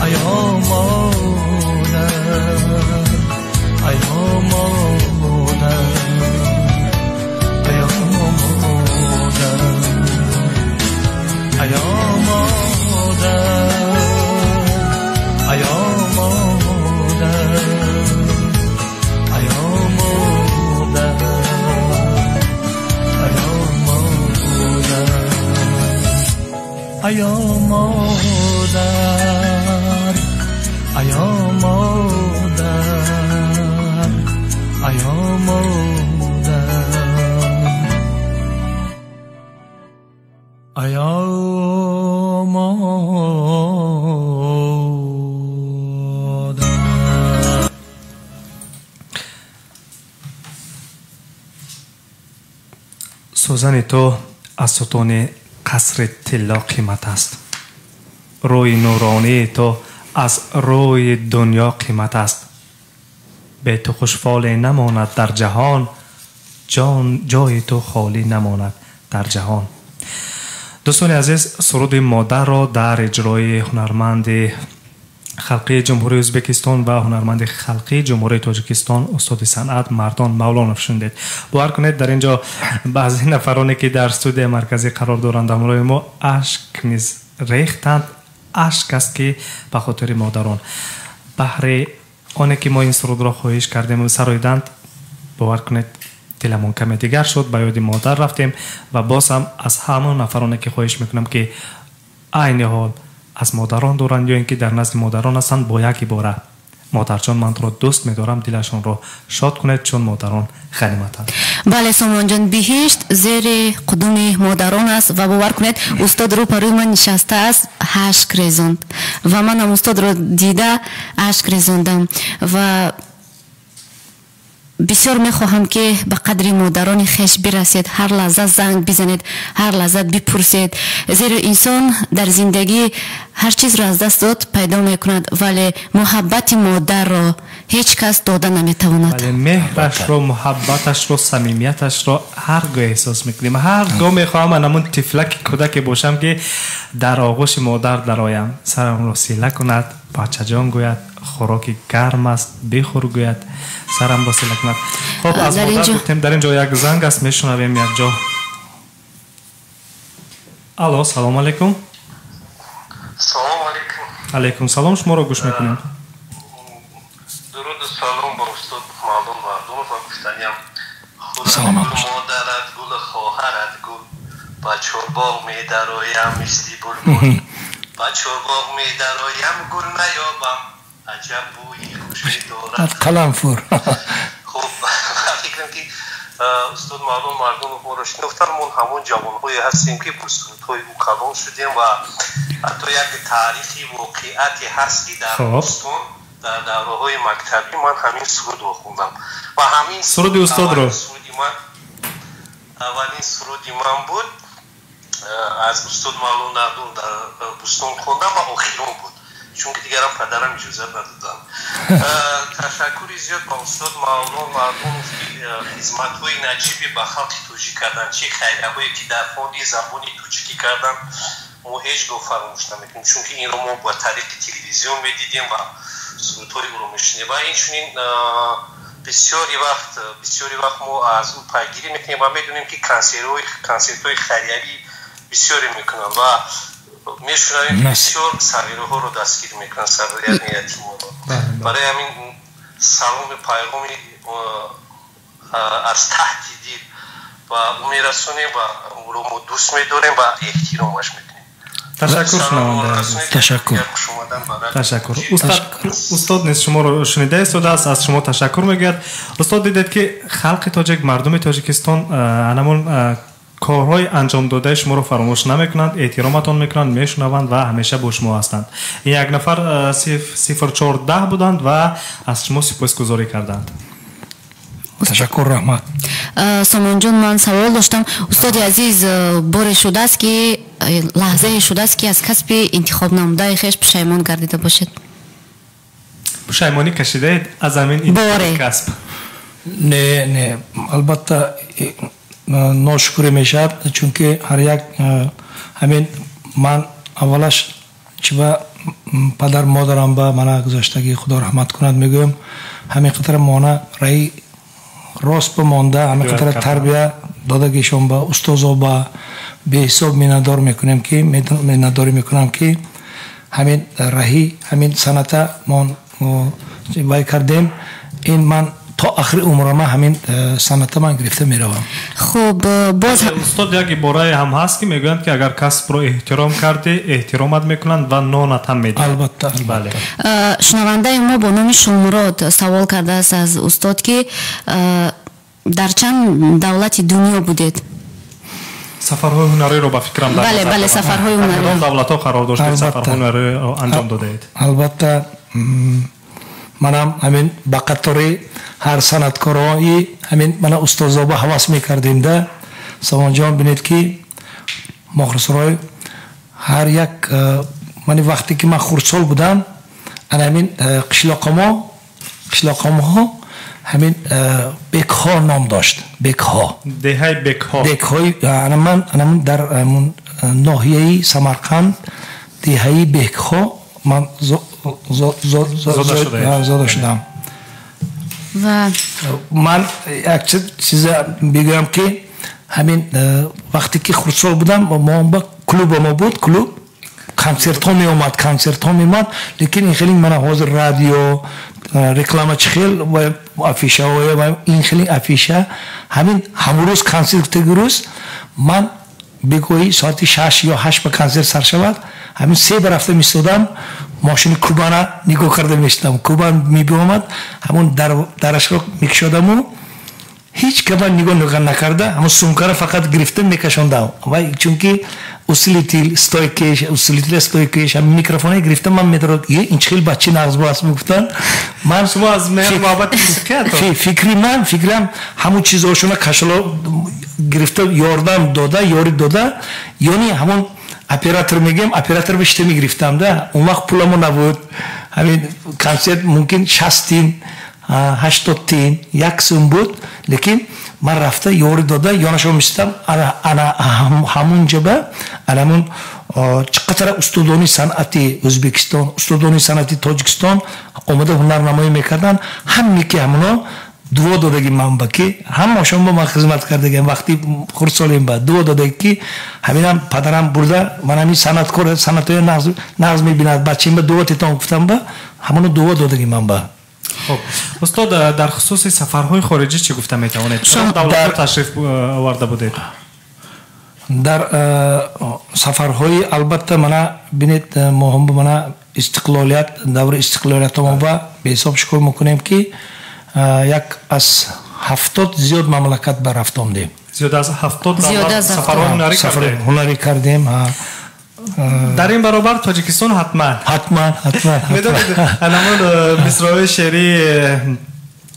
ایا مادر، ایا مادر، ایا مادر، ایا مادر، ایا مادر، ایا مادر، ایا مادر، ایا مادر، ایا مادر، ایا مادر، ایا مادر. سوزن تو از ستون قصر طلا قیمت است. روی نورانی تو از روی دنیا قیمت است. به تو خوشفال نماند در جهان، جان جای تو خالی نماند در جهان. دوستان عزیز، سرود مادر را در اجرای هنرمند خلقی جمهوری ازبکستان و هنرمند خلقی جمهوری تاجیکستان استاد صنعت مردان مولانов شنیدید. باور کنید در اینجا بعضی نفرانی که در استودیو مرکزی قرار دارند همراه ما اشک نیز ریختند. اشک است که به خاطر مادران، بهر آنه که ما این سرود را خواهش کردیم و سرایدند، باور کنید دلمون کم دیگر شد، به یاد مادر رفتیم و باز هم از همون نفرانی که خواهش میکنم که عین حال از مادران دارند یا اینکه در نزد مادران هستند، با یک عباره مادرجان من را دوست می‌دارم، دلشان را شاد کنید، چون مادران غنیمتند. بله سامان جان، بهشت زیر قدم مادران است و باور کنید استاد رو پروی من نشسته است، اشک ریزاند و من هم استاد را دیده اشک ریزاندم و Бисёр мехоҳам, ки ба қадри модарони хеш бирасед, ҳар лаҳза занг бизанед, ҳар лаҳза бипурсед, зеро инсон дар зиндагӣ ҳар чизро аз даст дод, пайдо мекунад, вале муҳаббати модарро ҳеҷ кас дода наметавонад. Бале, меҳрашро, муҳаббаташро, самимияташро ҳар гоҳ эҳсос мекунем. Ҳар гоҳ мехоҳам анамун тифлаки кӯдаке бошам, ки дар оғӯши модар дароям, сарамро сила кунад, бачаҷон гӯяд, хӯроки гарм аст, бихӯр гӯяд, сарамро сила кунад. Хоб, аз модар гуфтем, дар ин ҷо як занг аст, мешунавем якҷо. Алло, салому алайкум. Салому алайкум. Алайкум салом, шуморо гӯш мекунем. Дуруду салом ба устод Мавлон Мардонов ва гуфтаниям: худат гул, модарат гул, хоҳарат гул, ба чорбоғ медароям мисли булбул, ба чорбоғ медароям, гул наёбам, аҷаб бӯи хуше дорад қаламфур. Хуб, фикрам, ки устод Мавлон Мардонов моро шинохтан. Мо ҳамон ҷавонҳое ҳастем, ки бо сурудҳои ӯ калон шудем ва ҳатто як таърихи воқеате ҳаст, ки дар Бӯстон дар давраҳои мактабӣ ман ҳамин сурудро хондам ва ҳамин суруди устодро. Аввалин суруди ман буд, аз устод Мавлон Мардонов дар Бӯстон хондам ва охирон буд, чунки дигарам падарам иҷозат надодам. Ташаккури зиёд ба устод Мавлон Мардонов, ки хизматҳои наҷибе ба халқи тоҷик карданд, чӣ хайрияҳое ки дар фонди забони тоҷикӣ карданд, мо ҳеҷ гоҳ фаромӯш намекунем, чунки инро мо ба тариқи телевизион медидем ва сурудҳои ӯро мешунидем. Ва инчунин бисёри вақт мо аз ӯ пайгирӣ мекунем ва медонем, ки консертҳои хайриявӣ бисёре мекунанд ва мешунавем, ки бисёр сағираҳоро дастгир мекунанд, сағирияни ятимонро. Барои ҳамин саломи пайғоми аз таҳти дил ба ӯ мерасонем ва ӯро мо дӯст медорем ва эҳтиромаш мекунем. Ташаккур, шунаванда. Ташаккур. Ташаккур. Устод низ шуморо шунида истодааст, аз шумо ташаккур мегӯяд. Устод, дидед, ки халқи тоҷик, мардуми Тоҷикистон анамон корҳои анҷомдодаи шуморо фаромӯш намекунанд, эҳтироматон мекунанд, мешунаванд ва ҳамеша бо шумо ҳастанд. Ин як нафар 0410 буданд ва аз шумо сипосгузорӣ карданд. Ташаккур, раҳмат. Сомонҷон, ман савол доштам. Устоди азиз, боре шудааст, ки лаҳзае шудааст, ки аз касби интихобнамудаи хеш пушаймон гардида бошед? Пушаймонӣ кашидаед аз ҳамин интихоби касб? Не, не, албатта, ношукрӣ мешавад, чунки ҳар як ҳамин ман аввалаш чи ба падар модарам ба мана гузаштагӣ, Худо раҳмат кунад, мегӯям, ҳамин қадар мона раи рост бимонда, ҳамин қадар тарбия додагишон ба устозо ба беҳисоб миннатдор мекунем, ки миннатдорӣ мекунам, ки ҳамин раҳӣ, ҳамин санъата мон вай кардем. Ин ман то ахири умрама ҳамин санъата ман гирифта меравам. Хуб, боз Устод, як иборае ҳам ҳаст, ки мегӯянд, ки агар касбро эҳтиром кардӣ, эҳтиромат мекунанд ва нонат ҳам медиҳанд. Албатта. Бале. Шунавандаи мо бо номи Шумурод савол кардааст аз устод, ки дар чанд давлати дунё будед? Сафарҳои ҳунариро ба фикрам. Бале, бале, сафарҳои ҳунарӣ. Кадом давлатҳо қарор доштед, сафарҳои ҳунариро анҷом додаед? Албатта, манам ҳамин ба қатори ҳар санъаткорои ҳамин мана устозоба ҳавас мекардем да. Савонҷон, бинед, ки мохирсурой ҳар як мани вақте ки ман хурдсол будам, ана ҳамин қишлоқамоҳо ҳамин Бекҳо ном дошт, Бекҳо. Деҳаи Бекҳо. Бекҳои ана ман анамун дар ноҳияи Самарқанд, деҳаи Бекҳо ман зода шудам. Ва ман як чиза бигӯям, ки ҳамин вақте ки хурдсол будам, мо ба клуба мо буд, клуб, консертҳо меомад, консертҳо меомад, лекин ин хеле мана ҳозир радио реклама чӣ хел афишаҳоя, ин хеле афиша ҳамин ҳамун рӯз консертаги рӯз ман бегоҳӣ соати 6 ё 8 ба консерт сар шавад, ҳамин 3 ба рафта мистодам, мошини Кубана нигоҳ карда меистодам. Кубан мебиомад, ҳамун дарашро мекушодаму ҳеҷ каба нигоҳ накарда, ҳамун сумкаро фақат гирифта мекашондам. Вай чунки усилитель стойкеш, усилитель стойкеш, микрофоне гирифта ман медорад, ин чӣ хел бачи нағз бо аст мегуфтанд. Ман шумо аз меҳр муҳаббати мусиқиятон фикри ман, фикрам ҳамун чизҳошона кашало гирифта ёрдам дода, ёрӣ дода, ёни ҳамон оператор мегем, оператор бишта мегирифтам да, он вақт пуламо набуд. Ҳамин консерт мумкин 60 тин, 80 тин, як сум буд, лекин ман рафта ёрӣ дода, ёнашо мешитам, ана ҳамун ҷоба, ана ҳамун чӣ қадар устодони санъати Ӯзбекистон, устодони санъати Тоҷикистон омада ҳунарнамоӣ мекарданд, ҳаме ки ҳамуно дуо додаги ман ба ки ҳамашон ба ман хизмат кардагиам вақти хурдсолем ба дуо додаги ки ҳаминам падарам бурда ман ҳамин санъаткор санъатҳои нағз мебинад бачаим ба дуо тетон гуфтам ба ҳамоно дуо додаги ман ба. Хуб, устод, дар хусуси сафарҳои хориҷӣ чӣ гуфта метавонед? Чанд давлатро ташриф оварда будед? Дар сафарҳои албатта мана бинед, мо ҳам мана истиқлолият, даври истиқлолият мо ба беҳисоб шукр мекунем ки як аз 70 зиёд мамлакат ба рафт омдем. Зиёд аз 70 давлат сафарҳои ҳунарӣ кардем. Ҳунарӣ кардем. Дар ин баробар Тоҷикистон ҳатман. Ҳатман, ҳатман. Медонед, ҳамон мисраи шеърӣ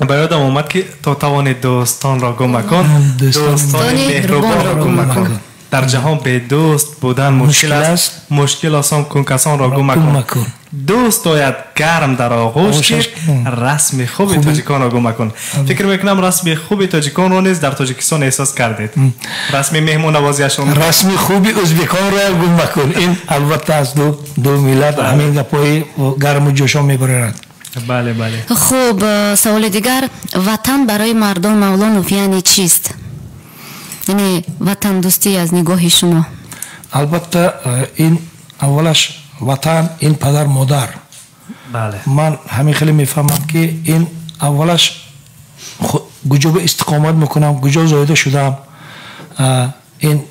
ба ёдам омад ки то тавони дӯстонро гум макун, дӯстони меҳрубонро гум макун. Дар ҷаҳон бедӯст будан мушкил аст, мушкил осон кун касонро гум макун. Дӯст ояд гарм дар оғӯш гир, расми хуби тоҷиконро гум макун. Фикр мекунам расми хуби тоҷиконро низ дар Тоҷикистон эҳсос кардед. Расми меҳмоннавозиашон. Расми хуби ӯзбеконро гум макун. Ин албатта аз ду миллат ҳамин гапҳои гарму ҷӯшон мебарорад. Бале, бале. Хуб, саволи дигар. Ватан барои Мардон Мавлонов яъне чист? Яъне ватандӯстӣ аз нигоҳи шумо? Албатта ин аввалаш ватан, ин падар модар. Бале. Ман ҳамин хеле мефаҳмам ки ин аввалаш куҷо ба истиқомат мекунам, куҷо зоида шудам. Ин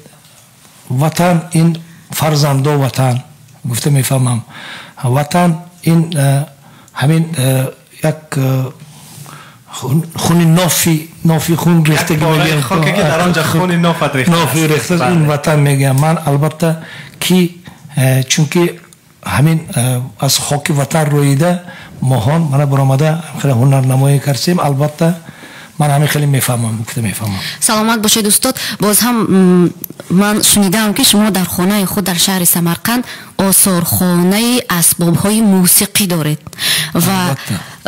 ватан, ин фарзандо ватан гуфта мефаҳмам. Ватан ин ҳамин як хуни нофи хун рехтагӣ мегӯям. Хоке ки дар он ҷо хуни нофат рехта. Нофи рехта ин ватан мегӯям. Ман албатта ки чунки ҳамин аз хоки ватан рӯида моҳон мана баромада хеле ҳунарнамоӣ кардем, албатта ман ҳамин хеле мефаҳмам, гуфта мефаҳмам. Саломат бошед устод. Боз ҳам ман шунидаам ки шумо дар хонаи худ дар шаҳри Самарқанд осорхонаи асбобҳои мусиқӣ доред ва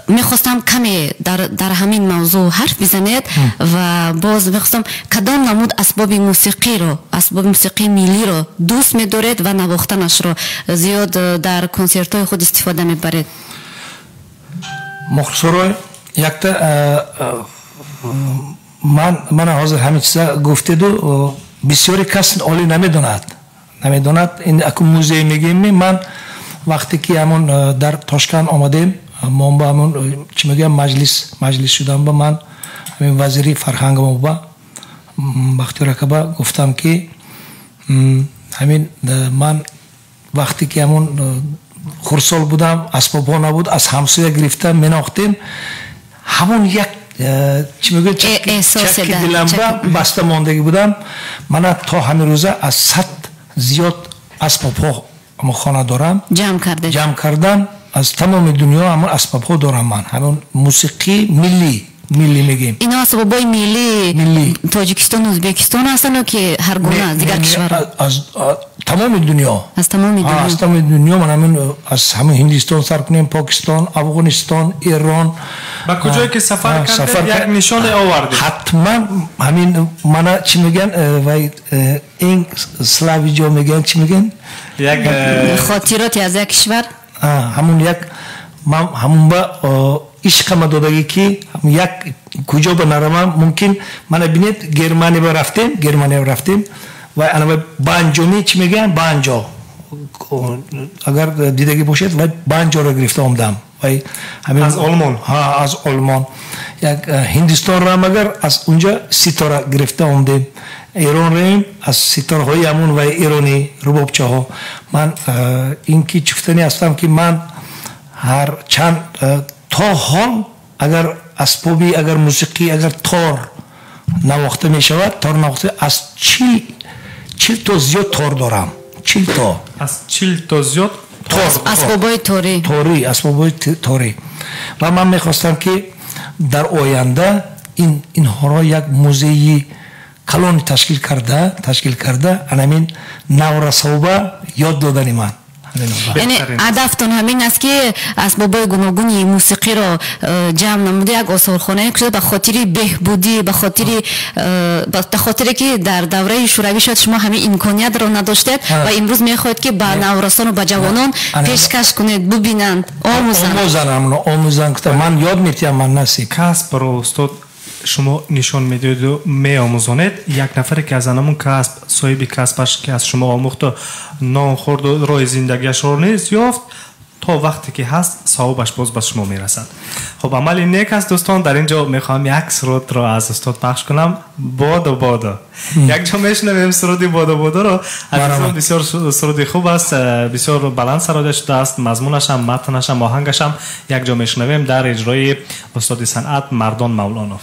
мехостам каме дар ҳамин мавзӯъ ҳарф бизанед ва боз мехостам кадом намуд асбоби мусиқиро, асбоби мусиқии миллиро дӯст медоред ва навохтанашро зиёд дар консертҳои худ истифода мебаред? Мухлисоро, якта ман ҳозир ҳамин чиза гуфтеду бисёри кас олӣ намедонад. Намедонад. Ин аку музей мегӯем. Ман вақте ки ҳамон дар Тошканд омадем, мо ба ҳамон чӣ мегӯям маҷлис шудам ба ман ҳамин вазири фарҳанг ба Бахтиёр акаба гуфтам ки ҳамин ман вақте ки ҳамон хурдсол будам, асбобҳо набуд, аз ҳамсоя гирифта менохтем, ҳамон як чӣ мегӯяд чакки диламба баста мондагӣ будам. Мана то ҳамин рӯза аз 100 зиёд асбобҳо хона дорам. Ҷамъ кардед? Ҷамъ кардам. Аз тамоми дунё ҳамон асбобҳо дорам ман. Ҳамон мусиқии миллӣ, миллӣ мегӯем. Ино асбобҳои миллии Тоҷикистон, Ӯзбекистон ҳастанд ё ки ҳар гуна аз дигар кишварҳо? Аз тамоми дунё. Аз тамоми дунё. Аз тамоми дунё. Ман ҳамин аз ҳамин Ҳиндистон сар кунем, Покистон, Афғонистон, Эрон. Ба куҷое ки сафар кардед як нишоне овардед? Ҳатман ҳамин мана чӣ мегӯянд, вай ин славиҷо мегӯянд, чӣ мегӯянд? Як хотироте аз як кишвар? Ҳамун як ман ҳамун ба ишқама додагӣ ки як куҷо ба наравам мумкин. Мана бинед, Германия ба рафтем, Германия рафтем ва ана банҷоми чӣ мегӯянд, банҷо агар дидагӣ бошед, вай банҷоро гирифта омдам. Вай ҳамин аз Олмон. Ҳа, аз Олмон. Як Ҳиндистон рам агар аз унҷо ситора гирифта омдем. Эрон раем аз ситораҳои ҳамун вай эронӣ рубобчаҳо. Ман ин ки чуфтанӣ ҳастам ки ман ҳар чанд то ҳол агар асбоби, агар мусиқӣ, агар тор навохта мешавад, тор навохта аз 40 то зиёд тор дорам. 40 то. Аз 40 то зиёд асбобҳои торӣ. Торӣ, асбобҳои торӣ. Ва ман мехостам, ки дар оянда инҳоро як музейи калони ташкил карда, анамин наврасоба ёд додани ман. Яъне ҳадафтон ҳамин аст, ки асбобҳои гуногуни мусиқиро ҷамъ намуда як осорхонае кушода ба хотири беҳбудӣ, ба хотире ки дар давраи шӯравӣ шояд шумо ҳамин имкониятро надоштед ва имрӯз мехоҳед, ки ба наврасону ба ҷавонон пешкаш кунед, бубинанд, омӯзанд. Омӯзанд, ман ёд метиҳам, ман насиб. Касбро устод шумо нишон медиҳеду меомӯзонед. Як нафаре, ки аз анамун касб, соҳиби касбаш, ки аз шумо омӯхту нон хӯрду роҳи зиндагиашро низ ёфт, то вақте ки ҳаст савобаш боз ба шумо мерасад. Хуб, амали нек аст, дӯстон. Дар ин ҷо мехоҳам як сурудро аз устод пахш кунам. Бодо бодо. Якҷо мешунавем суруди бодо бодоро. Азизон, бисёр суруди хуб аст, бисёр баланд сарода шудааст, мазмунашам, матнашам, оҳангашам. Якҷо мешунавем дар иҷрои устоди санъат Мардон Мавлонов.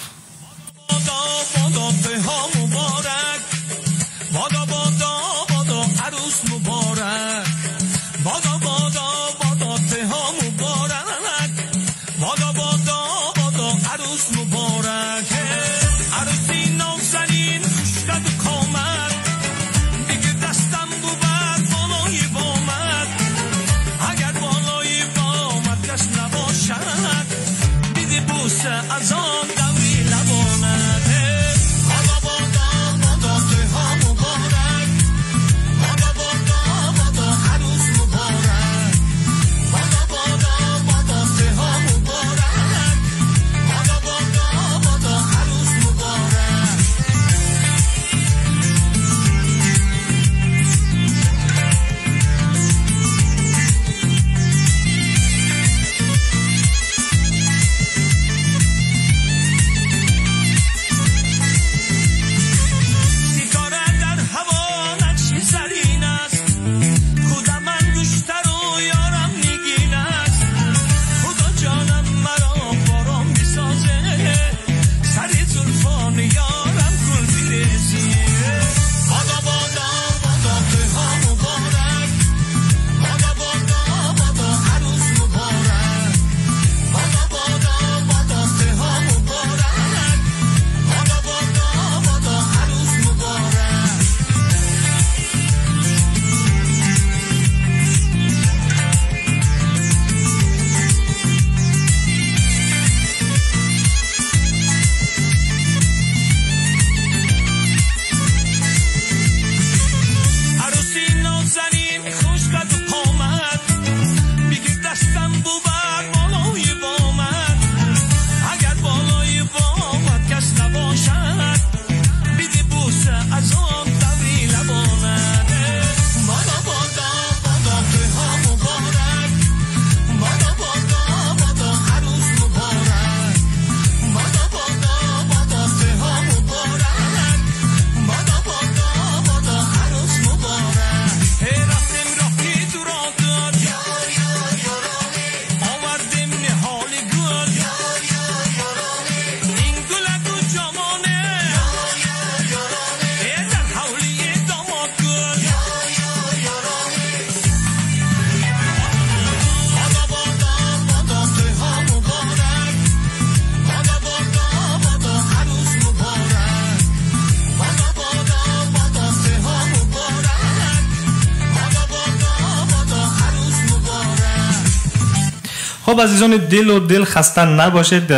Хуб, азизони дилу дил, хаста набошед.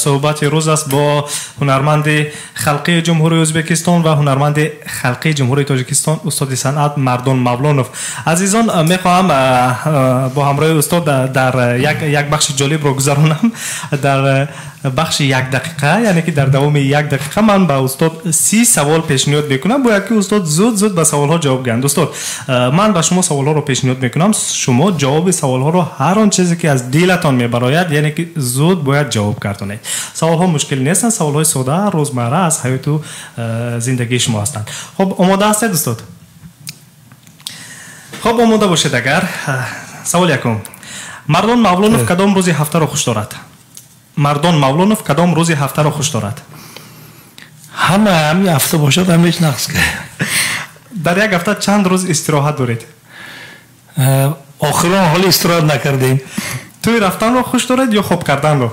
Суҳбати рӯз аст бо ҳунарманди халқии Ҷумҳурии Ӯзбекистон ва ҳунарманди халқии Ҷумҳурии Тоҷикистон, устоди санъат Мардон Мавлонов. Азизон, мехоҳам бо ҳамроҳи устод дар як бахши ҷолибро гузаронам. Дар бахши як дақиқа, яъне ки дар давоми як дақиқа ман ба устод 30 савол пешниҳод мекунам. Бояд ки устод зуд зуд ба саволҳо ҷавоб гӯянд. Устод, ман ба шумо саволҳоро пешниҳод мекунам, шумо ҷавоби саволҳоро ҳар он чизе ки аз дилатон мебарояд, яъне ки зуд бояд ҷавоб гардонед. Саволҳо мушкил нестанд, саволҳои сода, рӯзмарра аз ҳаёту зиндагии шумо ҳастанд. Хуб, омода ҳастед, устод? Хуб, омода бошед. Агар савол якум: Мардон Мавлонов кадом рӯзи ҳафтаро хуш дорад? Мардон Мавлонов кадом рӯзи ҳафтаро хуш дорад? Ҳама ҳамин ҳафта бошад, ҳам ҳеҷ нақс. Дар як ҳафта чанд рӯз истироҳат доред? Охирон ҳоло истироҳат накардем. Тӯй рафтанро хуш доред ё хоб карданро?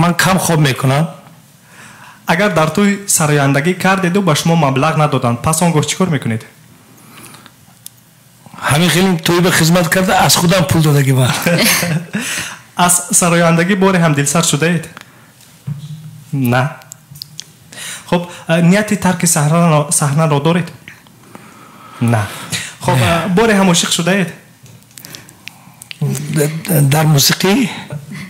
Ман кам хоб мекунам. Агар дар тӯй сарояндагӣ кардеду ба шумо маблағ надоданд, пас он гоҳ чӣ кор мекунед? Ҳамин хеле тӯй ба хизмат карда, аз худам пул додагӣ ман. Аз сарояндагӣ боре ҳам дилсард шудаед? На. Хуб, нияти тарки саҳнаро доред? На. Хуб, боре ҳам ошиқ шудаед? Дар мусиқӣ?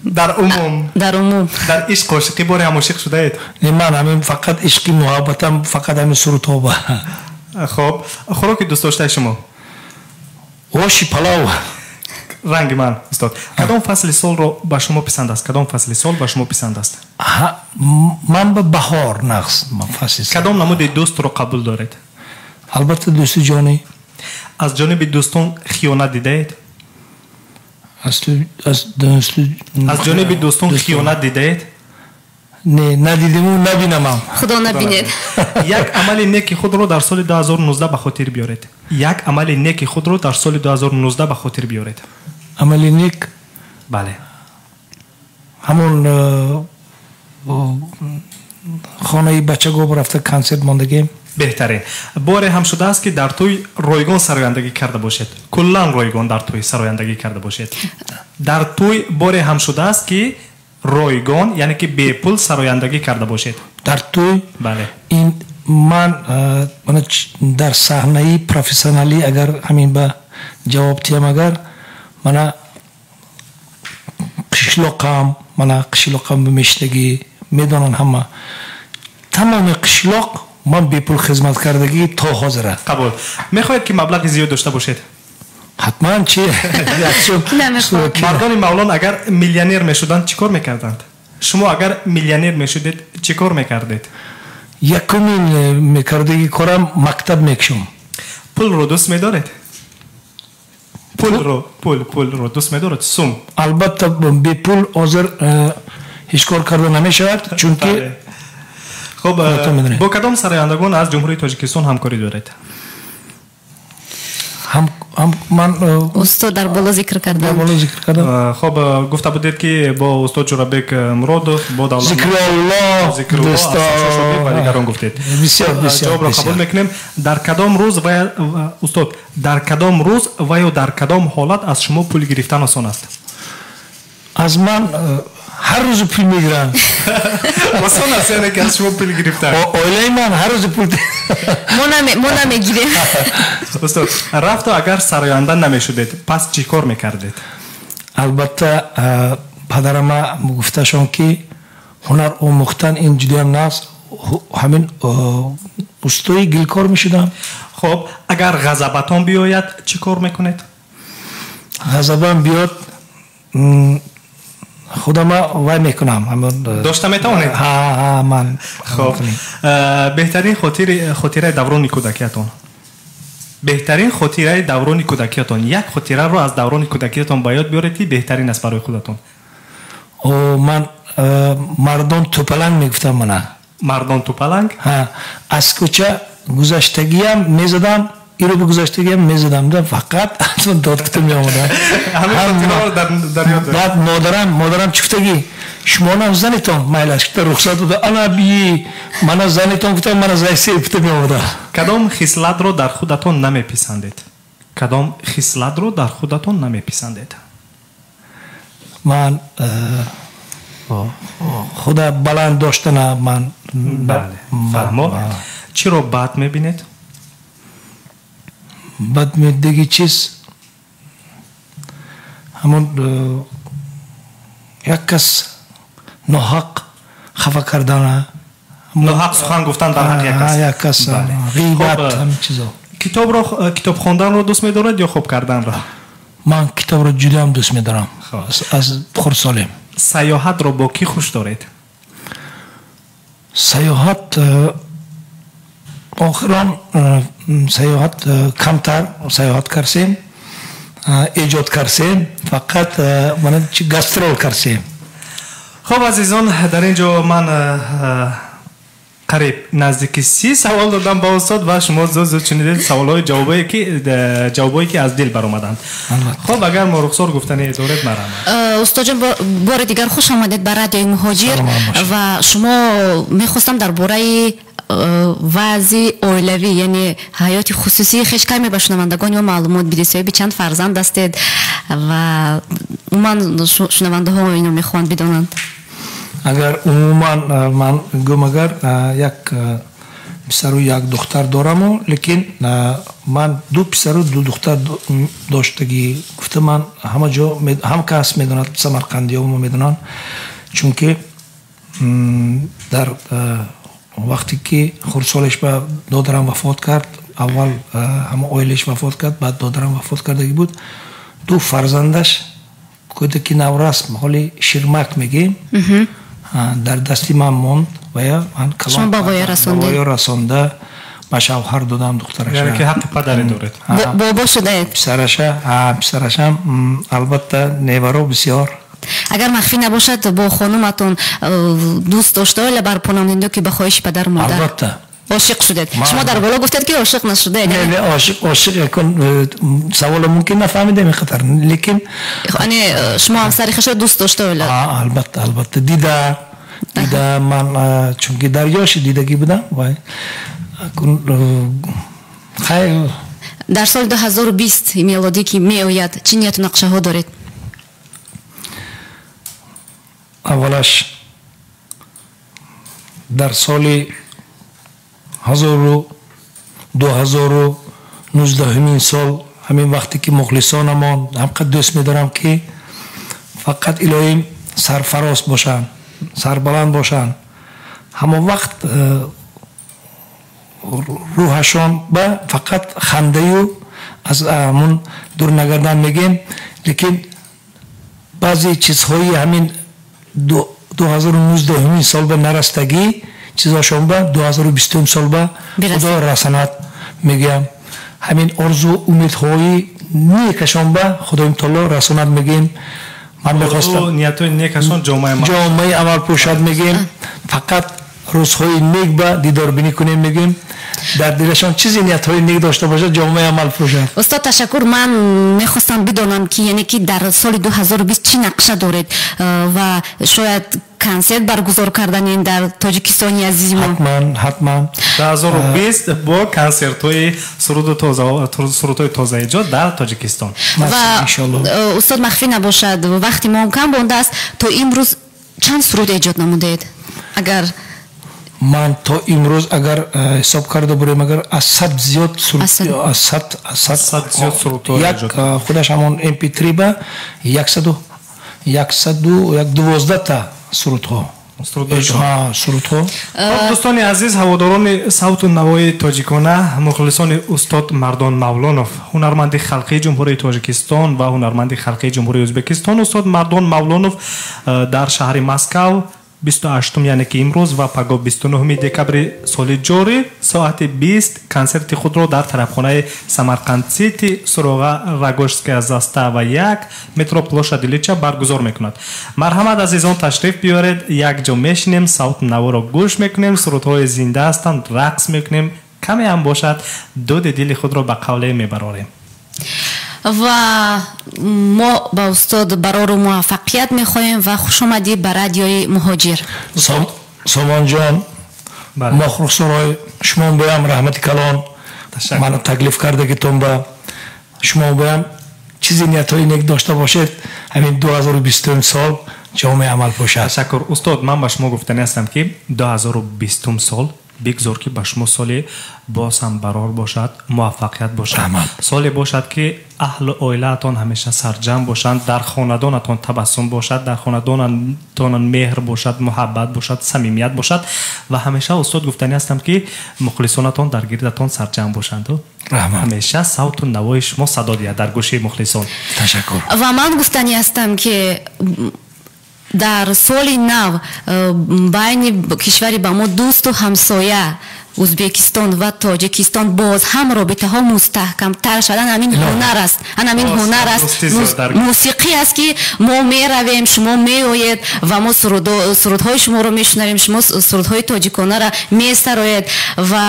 Дар умум. Дар умум. Дар ишқ ошиқӣ боре ҳам ошиқ шудаед? Не, ман ҳамин фақат ишқи муҳаббатам фақат ҳамин сурудҳо ба. Хуб, хӯроки дӯстдоштаи шумо? Оши палав. Ранги ман, устод. Кадом фасли солро ба шумо писанд аст? Кадом фасли сол ба шумо писанд аст? Ман ба баҳор нақс фасли сол. Кадом намуди дӯстро қабул доред? Албатта дӯсти ҷонӣ. Аз ҷониби дӯстон хиёнат дидаед? Аз ҷониби дӯстон хиёнат дидаед? Не, надидиму набинамам. Худо набинед. Як амали неки худро дар соли 2019 ба хотир биёред. Як амали неки худро дар соли 2019 ба хотир биёред. Амали нек? Бале. Ҳамон хонаи бачаго рафта консерт мондагем. Беҳтарин. Боре ҳам шудааст, ки дар тӯй ройгон сарояндагӣ карда бошед? Куллан ройгон дар тӯй сарояндагӣ карда бошед. Дар тӯй боре ҳам шудааст, ки ройгон, яъне ки бепул сарояндагӣ карда бошед? Дар тӯй? Бале. Ин ман дар саҳнаи профессионалӣ агар ҳамин ба ҷавоб диҳам, агар мана қишлоқам, мана қишлоқам мештагӣ медонанд ҳама, тамоми қишлоқ ман бепул хизмат кардагӣ то ҳозира. Қабул. Мехоҳед, ки маблағи зиёд дошта бошед? Ҳатман, чи? Мардони Мавлон агар миллионер мешуданд, чӣ кор мекарданд? Шумо агар миллионер мешудед, чӣ кор мекардед? Якумин мекардагӣ корам мактаб мекушам. Пулро дӯст медоред? Пулро, пулро дӯст медоред? Сум. Албатта, бепул ҳозир ҳеҷ кор карда намешавад, чунки Хуб, бо кадом сарояндагон аз Ҷумҳурии Тоҷикистон ҳамкорӣ доред? Ман устод дар боло зикр кардам. Дар боло зикр кардам. Хуб, гуфта будед, ки бо устод Ҷурабек Муродов, бо Давлат Зикрулло, Зикрулло ва дигарон гуфтед. Бисёр, бисёр. Ҷавобро қабул мекунем. Дар кадом рӯз ва устод, дар кадом рӯз ва ё дар кадом ҳолат аз шумо пул гирифтан осон аст? Аз ман ҳар рӯз пул мегиранд. Осон аст, яъне ки аз шумо пул гирифтан. Оилаи ман ҳар рӯз пул. Мо намегирем. Устод, рафту агар сароянда намешудед, пас чӣ кор мекардед? Албатта, падарама гуфташон, ки ҳунар омӯхтан ин ҷудоям наст, ҳамин устои гилкор мешудам. Хуб, агар ғазабатон биёяд, чӣ кор мекунед? Ғазабам биёд, худама вай мекунам. Дошта метавонед? Ҳа, ман. Хуб, беҳтарин хотираи даврони кӯдакиятон? Беҳтарин хотираи даврони кӯдакиятон. Як хотираро аз даврони кӯдакиятон ба ёд биёред, ки беҳтарин аст барои худатон. Ман мардон тӯпаланг мегуфтам мана. Мардон тӯпаланг? Ҳа, аз кӯча гузаштагиам мезадам, иро гузаштагиам мезадам, да фақат дод кутум меомадам. Баъд модарам чӣ гуфтагӣ? Шумо нам занетон майлаш гуфта рухсат дода, ана бии, мана занетон гуфта, мана зайсе гуфта меомадам. Кадом хислатро дар худатон намеписандед? Кадом хислатро дар худатон намеписандед? Ман худа баланд доштана ман. Бале, фаҳмо. Чиро бад мебинед? Бад медиги чиз ҳамон як кас ноҳақ хафа кардана, ноҳақ сухан гуфтан дар ҳаққи як кас. Як кас, ғийбат, ҳамин чизо. Китобро, китоб хонданро дӯст медоред ё хоб карданро? Ман китобро ҷудоям дӯст медорам аз хурдсолем. Сайёҳатро бо кӣ хуш доред? Сайёҳат охирон сайёҳат камтар сайёҳат кардем, эҷод кардем, фақат мана гастрол кардем. Хуб, азизон, дар ин ҷо ман Қариб наздики 30 савол додам ба устод ва шумо зуд-зуд шунидед саволҳои ҷавобое ки аз дил баромаданд. Хуб, агар Моҳрухсор гуфтане доред, марҳамат. Устодҷон, бори дигар хуш омадед ба радиои Муҳоҷир ва шумо мехостам дар бораи вазъи оилавӣ, яъне ҳаёти хусусии хеш каме ба шунавандагони мо маълумот бидед. Соҳиби чанд фарзанд ҳастед ва умуман шунавандаҳо ино мехоҳанд бидонанд. Агар умуман ман гӯм, агар як писару як духтар дораму, лекин ман ду писару ду духтар доштагӣ гуфта ман ҳама ҷо ҳам кас медонад, самарқандиҳо медонанд, чунки дар вақте ки хурдсолеш ба додарам вафот кард, аввал ҳама оилааш вафот кард, баъд додарам вафот кардагӣ буд. Ду фарзандаш кӯдаки наврас, ҳоли ширмак мегӯем, дар дасти ман монд ва я ман шумо ба воя расонда ба шавҳар додам духтараша. Яъне ки ҳаққи падарӣ доред. Бобо шудаед. Писарашам албатта неваро бисёр. Агар махфӣ набошад, бо хонуматон дӯст дошта оила барпо намудед ки ба хоҳиши падару модар? Албатта. Ошиқ шудед. Шумо дар боло гуфтед ки ошиқ нашудаед. Не, ошиқ якун саволо мумкин нафаҳмидем хатар, лекин яъне шумо ҳамсари хешро дӯст дошта оила? Албатта, албатта дида ман чунки дар ёши дидагӣ будам вай хайр. Дар соли 2020 мелодӣ ки меояд, чӣ нияту нақшаҳо доред? Аввалаш дар соли 2019 сол ҳамин вақте ки мухлисонамон ҳамқадр дӯст медорам ки фақат илоҳим сарфароз бошанд, сарбаланд бошанд, ҳамон вақт рӯҳашон ба фақат хандаю аз ҳамон дур нагарданд мегӯем. Лекин баъзе чизҳои ҳамин 2019 сол ба нарастагӣ чизошон ба 2020 сол ба худо расонад мегӯям. Ҳамин орзу умедҳои некашон ба худои таоло расонад мегӯем. Ман мехостам ниятҳои некашон ҷомаи амал пӯшад мегӯем. Фақат рӯзҳои нек ба дидорбинӣ кунем мегӯем. Дар дилашон чизе ниятҳои нек дошта бошад, ҷомаи амал пӯшад. Устод, ташаккур. Ман мехостам бидонам ки яъне ки дар соли 2020 чӣ нақша доред ва шояд консерт баргузор карданин дар Тоҷикистони азизи мо? Ҳатман, ҳатман. 2020 бо консертҳои сурудҳои тозаэҷод дар Тоҷикистон. Ва устод, махфӣ набошад, вақти мо кам мондааст, то имрӯз чанд суруд эҷод намудед? Агар ман то имрӯз агар ҳисоб карда бурем, агар аз 100 зиёд суруд, аз 100 зиёд сурудҳо як худаш ҳамон MP3 ба 112 та сурудҳо. Сурудҳо. Дӯстони азиз, ҳаводорони савту навои тоҷикона, мухлисони устод Мардон Мавлонов, ҳунарманди халқии Ҷумҳурии Тоҷикистон ва ҳунарманди халқии Ҷумҳурии Ӯзбекистон, устод Мардон Мавлонов дар шаҳри Москав 28, яъне ки имрӯз ва пагоҳ 29 декабри соли ҷорӣ соати 20 консерти худро дар тарабхонаи Самарқанд Сити, суроға Рогожская застава 1, метро площади Ильича баргузор мекунад. Марҳамат, азизон, ташриф биёред, якҷо мешинем, савту наворо гӯш мекунем, сурудҳои зинда ҳастанд, рақс мекунем, каме ҳам бошад дуди дили худро ба қавле мебарорем. Ва мо ба устод барору муваффақият мехоҳем ва хушомадӣ ба радиои Муҳоҷир. Сомонҷон, Моҳрухсорой, шумо боям раҳмати калон, маро таклиф кардагитон ба шумо боям чизе ниятҳои нек дошта бошед, ҳамин 2020 сол ҷомаи амал пӯшад. Ташаккур. Устод, ман ба шумо гуфтанӣ ҳастам ки 2020 сол бигзор ки ба шумо соли боз ҳам барор бошад, муваффақият бошад, соле бошад ки аҳлу оилаатон ҳамеша сарҷамъ бошанд, дар хонадонатон табассум бошад, дар хонадонатон меҳр бошад, муҳаббат бошад, самимият бошад ва ҳамеша устод гуфтанӣ ҳастам ки мухлисонатон дар гирдатон сарҷамъ бошанд. Ҳамеша савту навои шумо садо диҳад дар гӯшаи мухлисон. Ташаккур. Ва ман гуфтанӣ ҳастам ки дар соли нав байни кишвари ба мо дӯсту ҳамсоя Ӯзбекистон ва Тоҷикистон боз ҳам робитаҳо мустаҳкамтар шаванд. Ҳамин ҳунар аст, ҳамин ҳунар аст, мусиқӣ аст, ки мо меравем, шумо меоед ва мо сурудҳои шуморо мешунавем, шумо сурудҳои тоҷиконаро месароед ва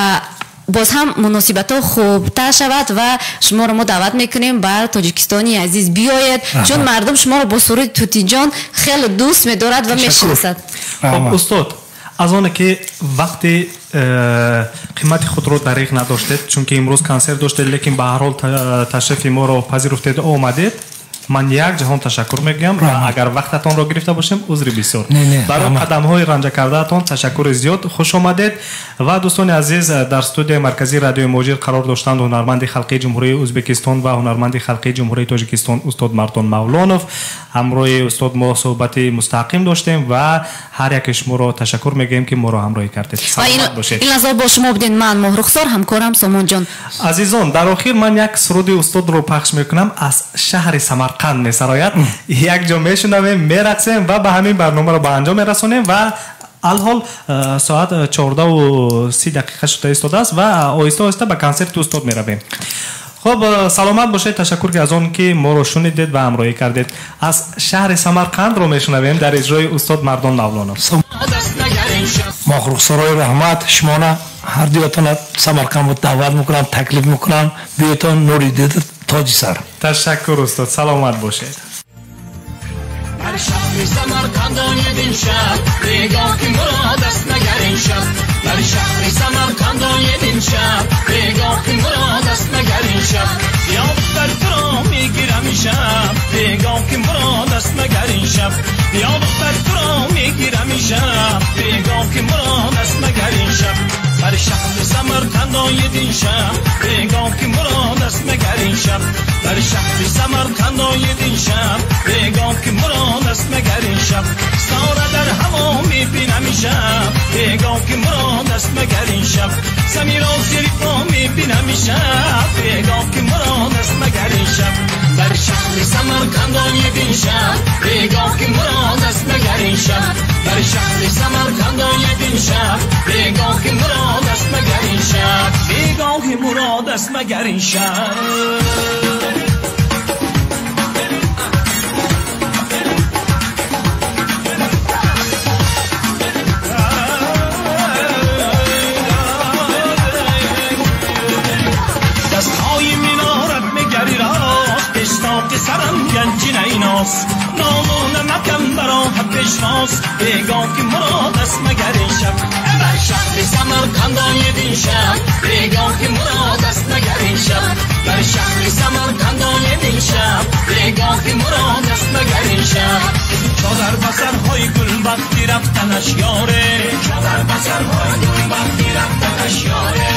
боз ҳам муносибатҳо хубтар шавад ва шуморо мо даъват мекунем ба Тоҷикистони азиз биёед, чун мардум шуморо бо суруди Тутиҷон хеле дӯст медорад ва мешиносад. Хуб, устод, аз оне ки вақти қимати худро дариғ надоштед, чунки имрӯз консерт доштед, лекин ба ҳар ҳол ташрифи моро пазируфтед, омадед, ман як ҷаҳон ташаккур мегӯям ва агар вақтатонро гирифта бошем, узри бисёр. Барои қадамҳои ранҷакардаатон ташаккури зиёд, хуш омадед. Ва дӯстони азиз, дар студияи марказии радиои Муҳоҷир қарор доштанд ҳунарманди халқии Ҷумҳурии Ӯзбекистон ва ҳунарманди халқии Ҷумҳурии Тоҷикистон устод Мардон Мавлонов. Ҳамроҳи устод мо суҳбати мустақим доштем ва ҳар яке шуморо ташаккур мегӯем, ки моро ҳамроҳӣ кардед. Саломат бошед. Ин лаҳза бо шумо будем ман Моҳрухсор, ҳамкорам Сомонҷон. Азизон, дар охир ман як суруди устодро пахш мекунам, аз шаҳри Самарқанд месарояд. Якҷо мешунавем, мерақсем ва ба ҳамин барномаро ба анҷом мерасонем ва алҳол соат 14:30 шуда истодааст ва оҳиста оҳиста ба консерти устод меравем. Хуб, саломат бошед, ташаккур ки аз он ки моро шунидед ва ҳамроҳӣ кардед. Аз шаҳри Самарқандро мешунавем дар иҷрои устод Мардон Мавлонов. Моҳрухсорои раҳмат, шумона ҳар дуятона Самарқанд даъват мекунам, таклиф мекунам, биётон нури дида тоҷи сар. Ташаккур устод, саломат бошед. Дар шаҳри Самарқанд ояд ин шаб, бегоҳ ки мурод аст магар ин шаб. Дар шаҳри Самарқанд ояд ин шаб, бегоҳ ки мурод аст магар ин шаб. Ёфтар туро мегирам ин шаб, бегоҳ ки мурод аст магар ин шаб. Ёфтар туро мегирам ин шаб, бегоҳ ки мурод аст магар ин шаб. Дар шаҳри Самарқанд ояд ин шаб, бегоҳ ки мурод аст магар ин шаб. Дар шаҳри Самарқанд ояд ин шаб, бегоҳ ки мурод аст магар ин шаб. Ситора дар ҳаво мебинам ин шаб, бегоҳ ки мурод аст магар ин шаб. Заминро зери по мебинам ин шаб, бегоҳ ки мурод аст магар ин шаб. Дар шаҳри Самарқанд ояд ин шаб, бегоҳ ки мурод аст магар ин шаб. Дар шаҳри Самарқанд ояд ин шаб, бегоҳ ки мурод аст магар ин шаб. Бегоҳ ки мурод аст магар ин шаб. سرم گنجینه ایناست، نامونه مکن برای پیشواز، بگاه که مراد است مگر این شب. بر شهر سمرقند آید این شب، بگاه که مراد است مگر این شب. بر شهر سمرقند آید این شب، بگاه که مراد است مگر این شب. چادر به سرهای گل وقتی رفتنش یاره، چادر به سرهای گل وقتی رفتنش یاره.